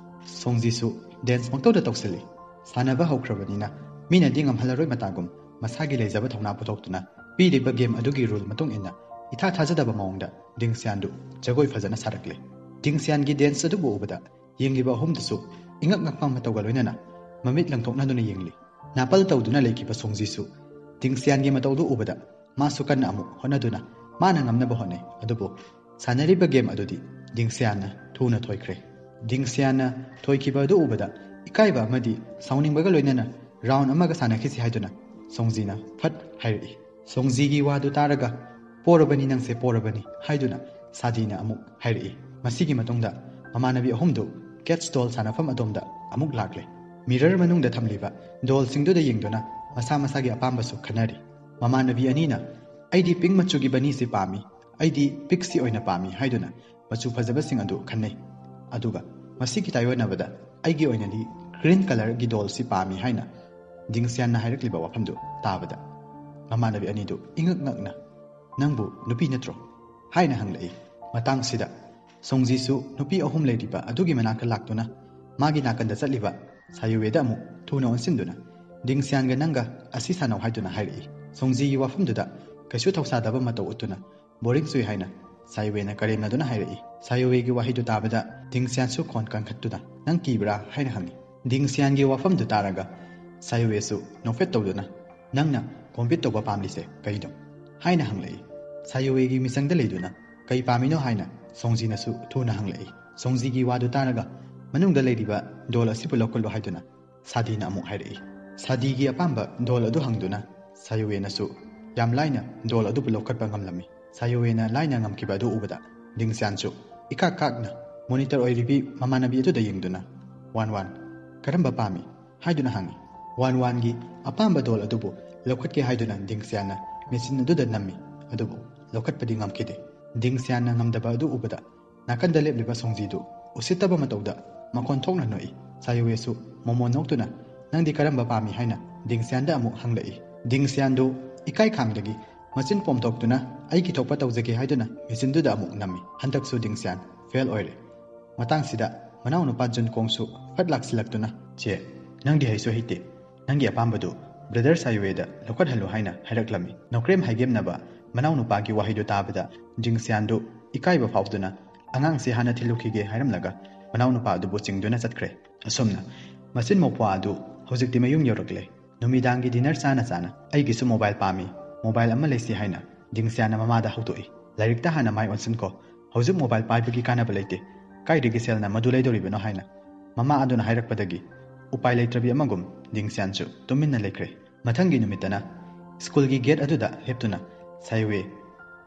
ꯁꯣꯡꯖꯤꯁꯨ dance ꯄꯪꯇꯧꯗ ꯇꯧꯁꯤꯜꯂꯤ꯫ ꯁꯥꯟꯅꯕ ꯍꯧꯈ꯭ꯔꯕꯅꯤꯅ ꯃꯤꯅꯗꯤ ꯉꯝꯍꯜꯂꯔꯣꯏ ꯃꯇꯥꯒꯨꯝ ꯃꯁꯥꯒꯤ ꯂꯩꯖꯕ ꯊꯧꯅꯥ ꯄꯨꯊꯣꯛꯇꯨꯅ ꯄꯤꯔꯤꯕ game ꯑꯗꯨꯒꯤ rule ꯃꯇꯨꯡ ꯏꯟꯅ ꯏꯊꯥ ꯊꯥꯖꯗꯕ ꯃꯑꯣꯡꯗ ꯗꯤꯡꯁꯤꯌꯥꯟꯗꯨ ꯖꯒꯣꯏ ꯐꯖꯅ ꯁꯥꯔꯛꯂꯦ꯫ ꯗꯤꯡꯁꯤꯌꯥꯟꯒꯤ dance ꯑꯗꯨꯕꯨ ꯎꯕꯗ ꯌꯦꯡꯂꯤꯕ ꯑꯍꯨꯝꯗꯨꯁꯨ ꯏꯉꯛ ꯉꯛꯄ ꯃꯇꯧꯒ ꯂꯣꯏꯅꯅ ꯃꯃꯤꯠ ꯂꯪꯊꯣꯛꯅꯗꯨꯅ ꯌꯦꯡꯂꯤ꯫ ꯅꯥꯄꯜ ꯇꯧꯗꯨꯅ ꯂꯩꯈꯤꯕ ꯁꯣꯡꯖꯤꯁꯨ ꯗꯤꯡꯁꯤꯌꯥꯟꯒꯤ ꯃꯇꯧꯗꯨ ꯎꯕꯗ ꯃꯥꯁꯨ ꯀꯟꯅ ꯑꯃꯨꯛ ꯍꯣꯠꯅꯗꯨꯅ ꯃꯥꯅ ꯉꯝꯅꯕ ꯍꯣꯠꯅꯩ꯫ ꯑꯗꯨꯕꯨ ꯁꯥꯟꯅꯔꯤꯕ game ꯑꯗꯨꯗꯤ ꯗꯤꯡꯁꯤꯌꯥꯟꯅ ꯊꯨꯅ ꯊꯣꯏꯈ꯭ꯔꯦ꯫ ꯗꯤꯡꯁꯤꯌꯥꯟꯅ ꯊꯣꯏꯈꯤꯕ ꯑꯗꯨ ꯎꯕꯗ ꯏꯀꯥꯏꯕ ꯑꯃꯗꯤ ꯁꯥꯎꯅꯤꯡꯕꯒ ꯂꯣꯏꯅꯅ round ꯑꯃꯒ ꯁꯥꯟꯅꯈꯤꯁꯤ ꯍꯥꯏꯗꯨꯅ ꯁꯣꯡꯖꯤꯅ ꯐꯠ ꯍꯥꯏꯔꯛꯏ꯫ ꯁꯣꯡꯖꯤꯒꯤ ꯋꯥꯗꯨ ꯇꯥꯔꯒ "ꯄꯣꯔꯕꯅꯤ ꯅꯪꯁꯦ, ꯄꯣꯔꯕꯅꯤ" ꯍꯥꯏꯗꯨꯅ ꯁꯥꯗꯤꯅ ꯑꯃꯨꯛ ꯍꯥꯏꯔꯛꯏ꯫ ꯃꯁꯤꯒꯤ ꯃꯇꯨꯡꯗ ꯃꯃꯥꯟꯅꯕꯤ ꯑꯍꯨꯝꯗꯨ catch doll ꯁꯥꯟꯅꯐꯝ ꯑꯗꯣꯝꯗ ꯑꯃꯨꯛ ꯂꯥꯛꯂꯦ꯫ Mirror ꯃꯅꯨꯡꯗ ꯊꯝꯂꯤꯕ dollꯁꯤꯡꯗꯨꯗ ꯌꯦꯡꯗꯨꯅ ꯃꯁꯥ ꯃꯁꯥꯒꯤ ꯑꯄꯥꯝꯕꯁꯨ ꯈꯟꯅꯔꯤ꯫ ꯃꯃꯥꯟꯅꯕꯤ ꯑꯅꯤꯅ "ꯑꯩꯗꯤ pink ꯃꯆꯨꯒꯤ bunnyꯁꯤ ꯄꯥꯝꯃꯤ, ꯑꯩꯗꯤ pigꯁꯤ ꯑꯣꯏꯅ ꯄꯥꯝꯃꯤ" ꯍꯥꯏꯗꯨꯅ ꯃꯆꯨ ꯐꯖꯕꯁꯤꯡ ꯑꯗꯨ ꯈꯟꯅꯩ꯫ ꯑꯗꯨꯒ ꯃꯁꯤꯒꯤ ꯇꯥꯏꯑꯣꯟꯅꯕꯗ "ꯑꯩꯒꯤ ꯑꯣꯏꯅꯗꯤ green colourꯒꯤ dollꯁꯤ ꯄꯥꯝꯃꯤ" ꯍꯥꯏꯅ ꯗꯤꯡꯁꯤꯌꯥꯟꯅ ꯍꯥꯏꯔꯛꯂꯤꯕ ꯋꯥꯐꯝꯗꯨ ꯇꯥꯕꯗ ꯃꯃꯥꯟꯅꯕꯤ ꯑꯅꯤꯗꯨ ꯏꯉꯛ ꯉꯛꯅ "ꯅꯪꯕꯨ ꯅꯨꯄꯤ ꯅꯠꯇ꯭ꯔꯣ?" ꯍꯥꯏꯅ ꯍꯪꯂꯛꯏ꯫ ꯃꯇꯥꯡꯁꯤꯗ ꯁꯣꯡꯖꯤꯁꯨ ꯅꯨꯄꯤ ꯑꯍꯨꯝ ꯂꯩꯔꯤꯕ ꯑꯗꯨꯒꯤ ꯃꯅꯥꯛꯇ ꯂꯥꯛꯇꯨꯅ ꯃꯥꯒꯤ ꯅꯥꯀꯟꯗ ꯆꯠꯂꯤꯕ ꯁꯥꯌꯨꯋꯦꯗ ꯑꯃꯨꯛ ꯊꯨꯅ ꯑꯣꯟꯁꯤꯟꯗꯨꯅ "ꯗꯤꯡꯁꯤꯌꯥꯟꯒ ꯅꯪꯒ ꯑꯁꯤ ꯁꯥꯟꯅꯧ" ꯍꯥꯏꯗꯨꯅ ꯍꯥꯏꯔꯛꯏ꯫ ꯁꯣꯡꯖꯤꯒꯤ ꯋꯥꯐꯝꯗꯨꯗ ꯀꯩꯁꯨ ꯊꯧꯁꯥꯗꯕ ꯃꯇꯧ ꯎꯠꯇꯨꯅ "boring ꯆꯨꯏ" ꯍꯥꯏꯅ ꯁꯥꯌꯨꯋꯦꯅ ꯀꯔꯦꯝꯅꯗꯨꯅ ꯍꯥꯏꯔꯛꯏ꯫ ꯁꯥꯌꯨꯋꯦꯒꯤ ꯋꯥꯍꯩꯗꯨ ꯇꯥꯕꯗ ꯗꯤꯡꯁꯤꯌꯥꯟꯁꯨ ꯈꯣꯟ ꯀꯟꯈꯠꯇꯨꯅ "ꯅꯪ ꯀꯤꯕ꯭ꯔꯥ?" ꯍꯥꯏꯅ ꯍꯪꯉꯤ꯫ ꯗꯤꯡꯁꯤꯌꯥꯟꯒꯤ ꯋꯥꯐꯝꯗꯨ ꯇꯥꯔꯒ ꯁꯥꯌꯨꯋꯦꯁꯨ ꯅꯣꯛꯐꯦꯠ ꯇꯧꯗꯨꯅ "ꯅꯪꯅ compete ꯇꯧꯕ ꯄꯥꯝꯂꯤꯁꯦ ꯀꯩꯅꯣ?" ꯍꯥꯏꯅ ꯍꯪꯂꯛꯏ꯫ ꯁꯥꯌꯨꯋꯦꯒꯤ ꯃꯤꯆꯪꯗ ꯂꯩꯗꯨꯅ "ꯀꯩ ꯄꯥꯝꯃꯤꯅꯣ?" ꯍꯥꯏꯅ ꯁꯣꯡꯖꯤꯅꯁꯨ ꯊꯨꯅ ꯍꯪꯂꯛꯏ꯫ ꯁꯣꯡꯖꯤꯒꯤ ꯋꯥꯗꯨ ꯇꯥꯔꯒ "ꯃꯅꯨꯡꯗ ꯂꯩꯔꯤꯕ doll ꯑꯁꯤꯕꯨ ꯂꯧꯈꯠꯂꯨ" ꯍꯥꯏꯗꯨꯅ ꯁꯥꯗꯤꯅ ꯑꯃꯨꯛ ꯍꯥꯏꯔꯛꯏ꯫ ꯁꯥꯗꯤꯒꯤ ꯑꯄꯥꯝꯕ doll ꯑꯗꯨ ꯍꯪꯗꯨꯅ ꯁꯥꯌꯨꯋꯦꯅꯁꯨ ꯌꯥꯝ ꯂꯥꯏꯅ doll ꯑꯗꯨꯕꯨ ꯂꯧꯈꯠꯄ ꯉꯝꯂꯝꯃꯤ꯫ ꯁꯥꯌꯨꯋꯦꯅ ꯂꯥꯏꯅ ꯉꯝꯈꯤꯕ ꯑꯗꯨ ꯎꯕꯗ ꯗꯤꯡꯁꯤꯌꯥꯟꯁꯨ ꯏꯀꯥꯛ ꯀꯥꯛꯅ monitor ꯑꯣꯏꯔꯤꯕꯤ ꯃꯃꯥꯟꯅꯕꯤ ꯑꯗꯨꯗ ꯌꯦꯡꯗꯨꯅ "ꯋꯥꯟ ꯋꯥꯟ, ꯀꯔꯝꯕ ꯄꯥꯝꯃꯤ?" ꯍꯥꯏꯗꯨꯅ ꯍꯪꯉꯤ꯫ ꯋꯥꯟ ꯋꯥꯟꯒꯤ ꯑꯄꯥꯝꯕ ꯗꯣꯜ ꯑꯗꯨꯕꯨ ꯂꯧꯈꯠꯀꯦ ꯍꯥꯏꯗꯨꯅ ꯗꯤꯡꯁꯤꯌꯥꯟꯅ ꯃꯦꯆꯤꯟ ꯑꯗꯨꯗ ꯅꯝꯃꯤ, ꯑꯗꯨꯕꯨ ꯂꯧꯈꯠꯄꯗꯤ ꯉꯝꯈꯤꯗꯦ꯫ ꯗꯤꯡꯁꯤꯌꯥꯟꯅ ꯉꯝꯗꯕ ꯑꯗꯨ ꯎꯕꯗ ꯅꯥꯀꯟꯗ ꯂꯦꯞꯂꯤꯕ ꯁꯣꯡꯖꯤꯗꯨ ꯎꯁꯤꯠꯇꯕ ꯃꯇꯧꯗ ꯃꯈꯣꯟ ꯊꯣꯛꯅ ꯅꯣꯛꯏ꯫ ꯁꯥꯌꯨꯋꯦꯁꯨ ꯃꯣꯃꯣꯟ ꯅꯣꯛꯇꯨꯅ, "ꯅꯪꯗꯤ ꯀꯔꯝꯕ ꯄꯥꯝꯃꯤ?" ꯍꯥꯏꯅ ꯗꯤꯡꯁꯤꯌꯥꯟꯗ ꯑꯃꯨꯛ ꯍꯪꯂꯛꯏ꯫ ꯗꯤꯡꯁꯤꯌꯥꯟꯗꯨ ꯏꯀꯥꯏ ꯈꯥꯡꯗꯒꯤ ꯃꯆꯤꯟ ꯄꯣꯝꯊꯣꯛꯇꯨꯅ, "ꯑꯩꯒꯤ ꯊꯣꯛꯄ ꯇꯧꯖꯒꯦ" ꯍꯥꯏꯗꯨꯅ ꯃꯦꯆꯤꯟꯗꯨꯗ ꯑꯃꯨꯛ ꯅꯝꯃꯤ꯫ ꯍꯟꯗꯛꯁꯨ ꯗꯤꯡꯁꯤꯌꯥꯟ ꯐꯦꯜ ꯑꯣꯏꯔꯦ꯫ ꯃꯇꯥꯡꯁꯤꯗ ꯃꯅꯥꯎꯅꯨꯄꯥ ꯖꯨꯟꯀꯣꯡꯁꯨ ꯐꯠ ꯂꯥꯛꯁꯤꯜꯂꯛꯇꯨꯅ, "ꯆꯦ, ꯅꯪꯗꯤ ꯍꯩꯁꯨ ꯍꯩꯇꯦ, ꯅꯪꯒꯤ ꯑꯄꯥꯝꯕꯗꯨ ꯕ꯭ꯔꯗꯔ ꯁꯥꯌꯨꯋꯦꯗ ꯂꯧꯈꯠꯍꯜꯂꯨ" ꯍꯥꯏꯅ ꯍꯥꯏꯔꯛꯂꯝꯃꯤ꯫ ꯅꯣꯀ꯭ꯔꯦꯝ ꯍꯥꯏꯒꯦꯝꯅꯕ ꯃꯅꯥꯎꯅꯨꯄꯥꯒꯤ ꯋꯥꯍꯩꯗꯨ ꯇꯥꯕꯗ ꯗꯤꯡꯁꯤꯌꯥꯟꯗꯨ ꯏꯀꯥꯏꯕ ꯐꯥꯎꯗꯨꯅ, "ꯑꯉꯥꯡꯁꯤ ꯍꯥꯟꯅ ꯊꯤꯜꯂꯨꯈꯤꯒꯦ" ꯍꯥꯏꯔꯝꯂꯒ ꯃꯅꯥꯎꯅꯨꯄꯥ ꯑꯗꯨꯕꯨ ꯆꯤꯡꯗꯨꯅ ꯆꯠꯈ꯭ꯔꯦ꯫ ꯑꯁꯨꯝꯅ ꯃꯆꯤꯟ ꯃꯧꯄ꯭ꯋꯥ ꯑꯗꯨ ꯍꯧꯖꯤꯛꯇꯤ ꯃꯌꯨꯝ ꯌꯧꯔꯛꯂꯦ꯫ ꯅꯨꯃꯤꯗꯥꯡꯒꯤ ꯗꯤꯅꯔ ꯆꯥꯅ ꯆꯥꯅ, "ꯑꯩꯒꯤꯁꯨ ꯃꯣꯕꯥꯏꯜ ꯄꯥꯝꯃꯤ, ꯃꯣꯕꯥꯏꯜ ꯑꯃ ꯂꯩꯁꯤ" ꯍꯥꯏꯅ ꯗꯤꯡꯁꯤꯌꯥꯟꯅ ꯃꯃꯥꯗ ꯍꯧꯗꯣꯛꯏ꯫ "ꯂꯥꯏꯔꯤꯛꯇ ꯍꯥꯟꯅ ꯃꯥꯏ ꯑꯣꯟꯁꯤꯟꯈꯣ, ꯍꯧꯖꯤꯛ ꯃꯣꯕꯥꯏꯜ ꯄꯥꯏꯕꯒꯤ ꯀꯥꯟꯅꯕ ꯂꯩꯇꯦ, ꯀꯥꯏꯗꯒꯤ ꯁꯦꯜꯅ ꯃꯗꯨ ꯂꯩꯗꯧꯔꯤꯕꯅꯣ?" ꯍꯥꯏꯅ ꯃꯃꯥ ꯑꯗꯨꯅ ꯍꯥꯏꯔꯛꯄꯗꯒꯤ ꯎꯄꯥꯏ ꯂꯩꯇ꯭ꯔꯕꯤ ꯑꯃꯒꯨꯝ ꯗꯤꯡꯁꯤꯌꯥꯟꯁꯨ ꯇꯨꯃꯤꯟꯅ ꯂꯩꯈ꯭ꯔꯦ꯫ ꯃꯊꯪꯒꯤ ꯅꯨꯃꯤꯠꯇꯅ ꯁ꯭ꯀꯨꯜꯒꯤ ꯒꯦꯠ ꯑꯗꯨꯗ ꯂꯦꯞꯇꯨꯅ ꯁꯥꯌꯨꯋꯦ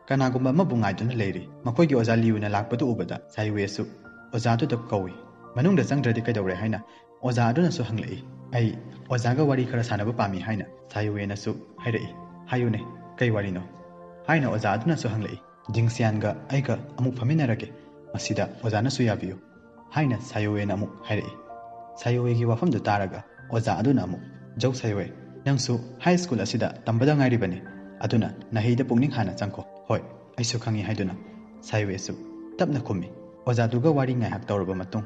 ꯀꯅꯥꯒꯨꯝꯕ ꯑꯃꯕꯨ ꯉꯥꯏꯗꯨꯅ ꯂꯩꯔꯤ꯫ ꯃꯈꯣꯏꯒꯤ ꯑꯣꯖꯥ ꯂꯤꯌꯨꯅ ꯂꯥꯛꯄꯗꯨ ꯎꯕꯗ ꯁꯥꯌꯨꯋꯦꯁꯨ ꯑꯣꯖꯥꯗꯨꯗ ꯀꯧꯏ꯫ "ꯃꯅꯨꯡꯗ ꯆꯪꯗ꯭ꯔꯗꯤ ꯀꯩꯗꯧꯔꯦ?" ꯍꯥꯏꯅ ꯑꯣꯖꯥ ꯑꯗꯨꯅꯁꯨ ꯍꯪꯂꯛꯏ꯫ "ꯑꯩ ꯑꯣꯖꯥꯒ ꯋꯥꯔꯤ ꯈꯔ ꯁꯥꯟꯅꯕ ꯄꯥꯝꯃꯤ" ꯍꯥꯏꯅ ꯁꯥꯌꯨꯋꯦꯅꯁꯨ ꯍꯥꯏꯔꯛꯏ꯫ "ꯍꯥꯏꯌꯨꯅꯦ, ꯀꯩ ꯋꯥꯔꯤꯅꯣ?" ꯍꯥꯏꯅ ꯑꯣꯖꯥ ꯑꯗꯨꯅꯁꯨ ꯍꯪꯂꯛꯏ꯫ "ꯗꯤꯡꯁꯤꯌꯥꯟꯒ ꯑꯩꯒ ꯑꯃꯨꯛ ꯐꯝꯃꯤꯟꯅꯔꯒꯦ, ꯃꯁꯤꯗ ꯑꯣꯖꯥꯅꯁꯨ ꯌꯥꯕꯤꯌꯨ" ꯍꯥꯏꯅ ꯁꯥꯌꯨꯋꯦꯅ ꯑꯃꯨꯛ ꯍꯥꯏꯔꯛꯏ꯫ ꯁꯥꯌꯨꯋꯦꯒꯤ ꯋꯥꯐꯝꯗꯨ ꯇꯥꯔꯒ ꯑꯣꯖꯥ ꯑꯗꯨꯅ ꯑꯃꯨꯛ, "ꯖꯧ ꯁꯥꯌꯨꯋꯦ, ꯅꯪꯁꯨ ꯍꯥꯏ ꯁ꯭ꯀꯨꯜ ꯑꯁꯤꯗ ꯇꯝꯕꯗ ꯉꯥꯏꯔꯤꯕꯅꯤ, ꯑꯗꯨꯅ ꯅꯍꯩꯗ ꯄꯨꯛꯅꯤꯡ ꯍꯥꯟꯅ ꯆꯪꯈꯣ꯫" "ꯍꯣꯏ, ꯑꯩꯁꯨ ꯈꯪꯏ" ꯍꯥꯏꯗꯨꯅ ꯁꯥꯌꯨꯋꯦꯁꯨ ꯇꯞꯅ ꯈꯨꯝꯃꯤ꯫ ꯑꯣꯖꯥꯗꯨꯒ ꯋꯥꯔꯤ ꯉꯥꯏꯍꯥꯛ ꯇꯧꯔꯕ ꯃꯇꯨꯡ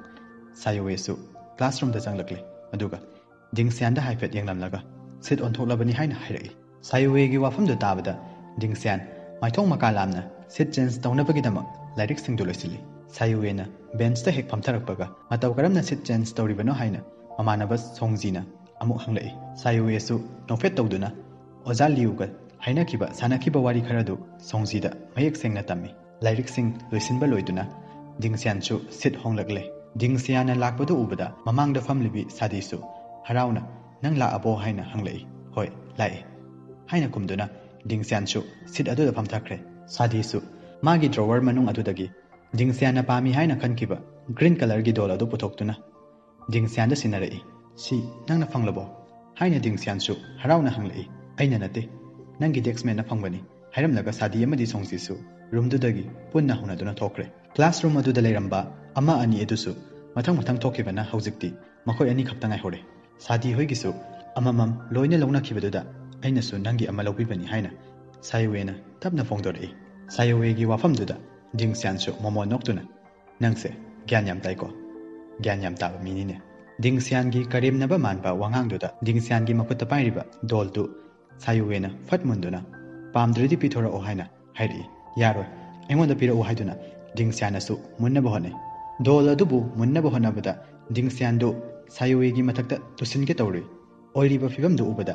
ꯁꯥꯌꯨꯋꯦꯁꯨ ꯀ꯭ꯂꯥꯁꯔꯨꯝꯗ ꯆꯪꯂꯛꯂꯦ, ꯑꯗꯨꯒ ꯗꯤꯡꯁꯤꯌꯥꯟꯗ ꯍꯥꯏꯐꯦꯠ ꯌꯦꯡꯂꯝꯂꯒ, "ꯁꯤꯠ ꯑꯣꯟꯊꯣꯛꯂꯕꯅꯤ" ꯍꯥꯏꯅ ꯍꯥꯏꯔꯛꯏ꯫ ꯁꯥꯌꯨꯋꯦꯒꯤ ꯋꯥꯐꯝꯗꯨ ꯇꯥꯕꯗ ꯗꯤꯡꯁꯤꯌꯥꯟ ꯃꯥꯏꯊꯣꯡ ꯃꯀꯥ ꯂꯥꯝꯅ ꯁꯤꯠ ꯆꯦꯟꯖ ꯇꯧꯅꯕꯒꯤꯗꯃꯛ ꯂꯥꯏꯔꯤꯛꯁꯤꯡꯗꯨ ꯂꯣꯏꯁꯤꯜꯂꯤ꯫ ꯁꯥꯌꯨꯋꯦꯅ ꯕꯦꯟꯆꯇ ꯍꯦꯛ ꯐꯝꯊꯔꯛꯄꯒ, "ꯃꯇꯧ ꯀꯔꯝꯅ ꯁꯤꯠ ꯆꯦꯟꯖ ꯇꯧꯔꯤꯕꯅꯣ?" ꯍꯥꯏꯅ ꯃꯃꯥꯟꯅꯕ ꯁꯣꯡꯖꯤꯅ ꯑꯃꯨꯛ ꯍꯪꯂꯛꯏ꯫ ꯁꯥꯌꯨꯋꯦꯁꯨ ꯅꯣꯛꯐꯦꯠ ꯇꯧꯗꯨꯅ ꯑꯣꯖꯥ ꯂꯤꯌꯨꯒ ꯍꯥꯏꯅꯈꯤꯕ ꯁꯥꯟꯅꯈꯤꯕ ꯋꯥꯔꯤ ꯈꯔꯗꯨ ꯁꯣꯡꯖꯤꯗ ꯃꯌꯦꯛ ꯁꯦꯡꯅ ꯇꯝꯃꯤ꯫ ꯂꯥꯏꯔꯤꯛꯁꯤꯡ ꯂꯣꯏꯁꯤꯟꯕ ꯂꯣꯏꯗꯨꯅ ꯗꯤꯡꯁꯤꯌꯥꯟꯁꯨ ꯁꯤꯠ ꯍꯣꯡꯂꯛꯂꯦ꯫ ꯗꯤꯡꯁꯤꯌꯥꯟꯅ ꯂꯥꯛꯄꯗꯨ ꯎꯕꯗ ꯃꯃꯥꯡꯗ ꯐꯝꯂꯤꯕꯤ ꯁꯥꯗꯤꯁꯨ ꯍꯔꯥꯎꯅ, "ꯅꯪ ꯂꯥꯛꯑꯕꯣ?" ꯍꯥꯏꯅ ꯍꯪꯂꯛꯏ꯫ "ꯍꯣꯏ, ꯂꯥꯛꯑꯦ" ꯍꯥꯏꯅ ꯈꯨꯝꯗꯨꯅ ꯗꯤꯡꯁꯤꯌꯥꯟꯁꯨ ꯁꯤꯠ ꯑꯗꯨꯗ ꯐꯝꯊꯈ꯭ꯔꯦ꯫ ꯁꯥꯗꯤꯁꯨ ꯃꯥꯒꯤ ꯗ꯭ꯔꯣꯋꯔ ꯃꯅꯨꯡ ꯑꯗꯨꯗꯒꯤ ꯗꯤꯡꯁꯤꯌꯥꯟꯅ ꯄꯥꯝꯃꯤ ꯍꯥꯏꯅ ꯈꯟꯈꯤꯕ ꯒ꯭ꯔꯤꯟ ꯀꯂꯔꯒꯤ ꯗꯣꯜ ꯑꯗꯨ ꯄꯨꯊꯣꯛꯇꯨꯅ ꯗꯤꯡꯁꯤꯌꯥꯟꯗ ꯁꯤꯟꯅꯔꯛꯏ꯫ "ꯁꯤ ꯅꯪꯅ ꯐꯪꯂꯕꯣ?" ꯍꯥꯏꯅ ꯗꯤꯡꯁꯤꯌꯥꯟꯁꯨ ꯍꯔꯥꯎꯅ ꯍꯪꯂꯛꯏ꯫ "ꯑꯩꯅ ꯅꯠꯇꯦ, ꯅꯪꯒꯤ ꯗꯦꯛꯁꯃꯦꯠꯅ ꯐꯪꯕꯅꯤ" ꯍꯥꯏꯔꯝꯂꯒ ꯁꯥꯗꯤ ꯑꯃꯗꯤ ꯁꯣꯡꯖꯤꯁꯨ ꯔꯨꯝꯗꯨꯗꯒꯤ ꯄꯨꯟꯅ ꯍꯧꯅꯗꯨꯅ ꯊꯣꯛꯈ꯭ꯔꯦ꯫ ꯀ꯭ꯂꯥꯁꯔꯨꯝ ꯑꯗꯨꯗ ꯂꯩꯔꯝꯕ ꯑꯃ ꯑꯅꯤ ꯑꯗꯨꯁꯨ ꯃꯊꯪ ꯃꯊꯪ ꯊꯣꯛꯈꯤꯕꯅ ꯍꯧꯖꯤꯛꯇꯤ ꯃꯈꯣꯏ ꯑꯅꯤ ꯈꯛꯇ ꯉꯥꯏꯍꯧꯔꯦ꯫ ꯁꯥꯗꯤ ꯍꯣꯏꯒꯤꯁꯨ ꯑꯃꯃꯝ ꯂꯣꯏꯅ ꯂꯧꯅꯈꯤꯕꯗꯨꯗ ꯑꯩꯅꯁꯨ ꯅꯪꯒꯤ ꯑꯃ ꯂꯧꯕꯤꯕꯅꯤ ꯍꯥꯏꯅ ꯁꯥꯌꯨꯋꯦꯅ ꯇꯞꯅ ꯐꯣꯡꯗꯣꯔꯛꯏ꯫ ꯁꯥꯌꯨꯋꯦꯒꯤ ꯋꯥꯐꯝꯗꯨꯗ ꯗꯤꯡꯁꯤꯌꯥꯟꯁꯨ ꯃꯣꯃꯣꯟ ꯅꯣꯛꯇꯨꯅ, "ꯅꯪꯁꯦ ꯒ꯭ꯌꯥꯟ ꯌꯥꯝ ꯇꯥꯏꯀꯣ? ꯒ꯭ꯌꯥꯟ ꯌꯥꯝ ꯇꯥꯕ ꯃꯤꯅꯤꯅꯦ"꯫ ꯗꯤꯡꯁꯤꯌꯥꯟꯒꯤ ꯀꯔꯦꯝꯅꯕ ꯃꯥꯟꯕ ꯋꯥꯉꯥꯡꯗꯨꯗ ꯗꯤꯡꯁꯤꯌꯥꯟꯒꯤ ꯃꯈꯨꯠꯇ ꯄꯥꯏꯔꯤꯕ ꯗꯣꯜꯗꯨ ꯁꯥꯌꯨꯋꯦꯅ ꯐꯠ ꯃꯨꯟꯗꯨꯅ, "ꯄꯥꯝꯗ꯭ꯔꯗꯤ ꯄꯤꯊꯣꯔꯛꯑꯣ" ꯍꯥꯏꯅ ꯍꯥꯏꯔꯛꯏ꯫ "ꯌꯥꯔꯣꯏ, ꯑꯩꯉꯣꯟꯗ ꯄꯤꯔꯛꯎ" ꯍꯥꯏꯗꯨꯅ ꯗꯤꯡꯁꯤꯌꯥꯟꯅꯁꯨ ꯃꯨꯟꯅꯕ ꯍꯣꯠꯅꯩ꯫ ꯗꯣꯜ ꯑꯗꯨꯕꯨ ꯃꯨꯟꯅꯕ ꯍꯣꯠꯅꯕꯗ ꯗꯤꯡꯁꯤꯌꯥꯟꯗꯨ ꯁꯥꯌꯨꯋꯦꯒꯤ ꯃꯊꯛꯇ ꯇꯨꯁꯤꯟꯒꯦ ꯇꯧꯔꯨꯏ꯫ ꯑꯣꯏꯔꯤꯕ ꯐꯤꯕꯝꯗꯨ ꯎꯕꯗ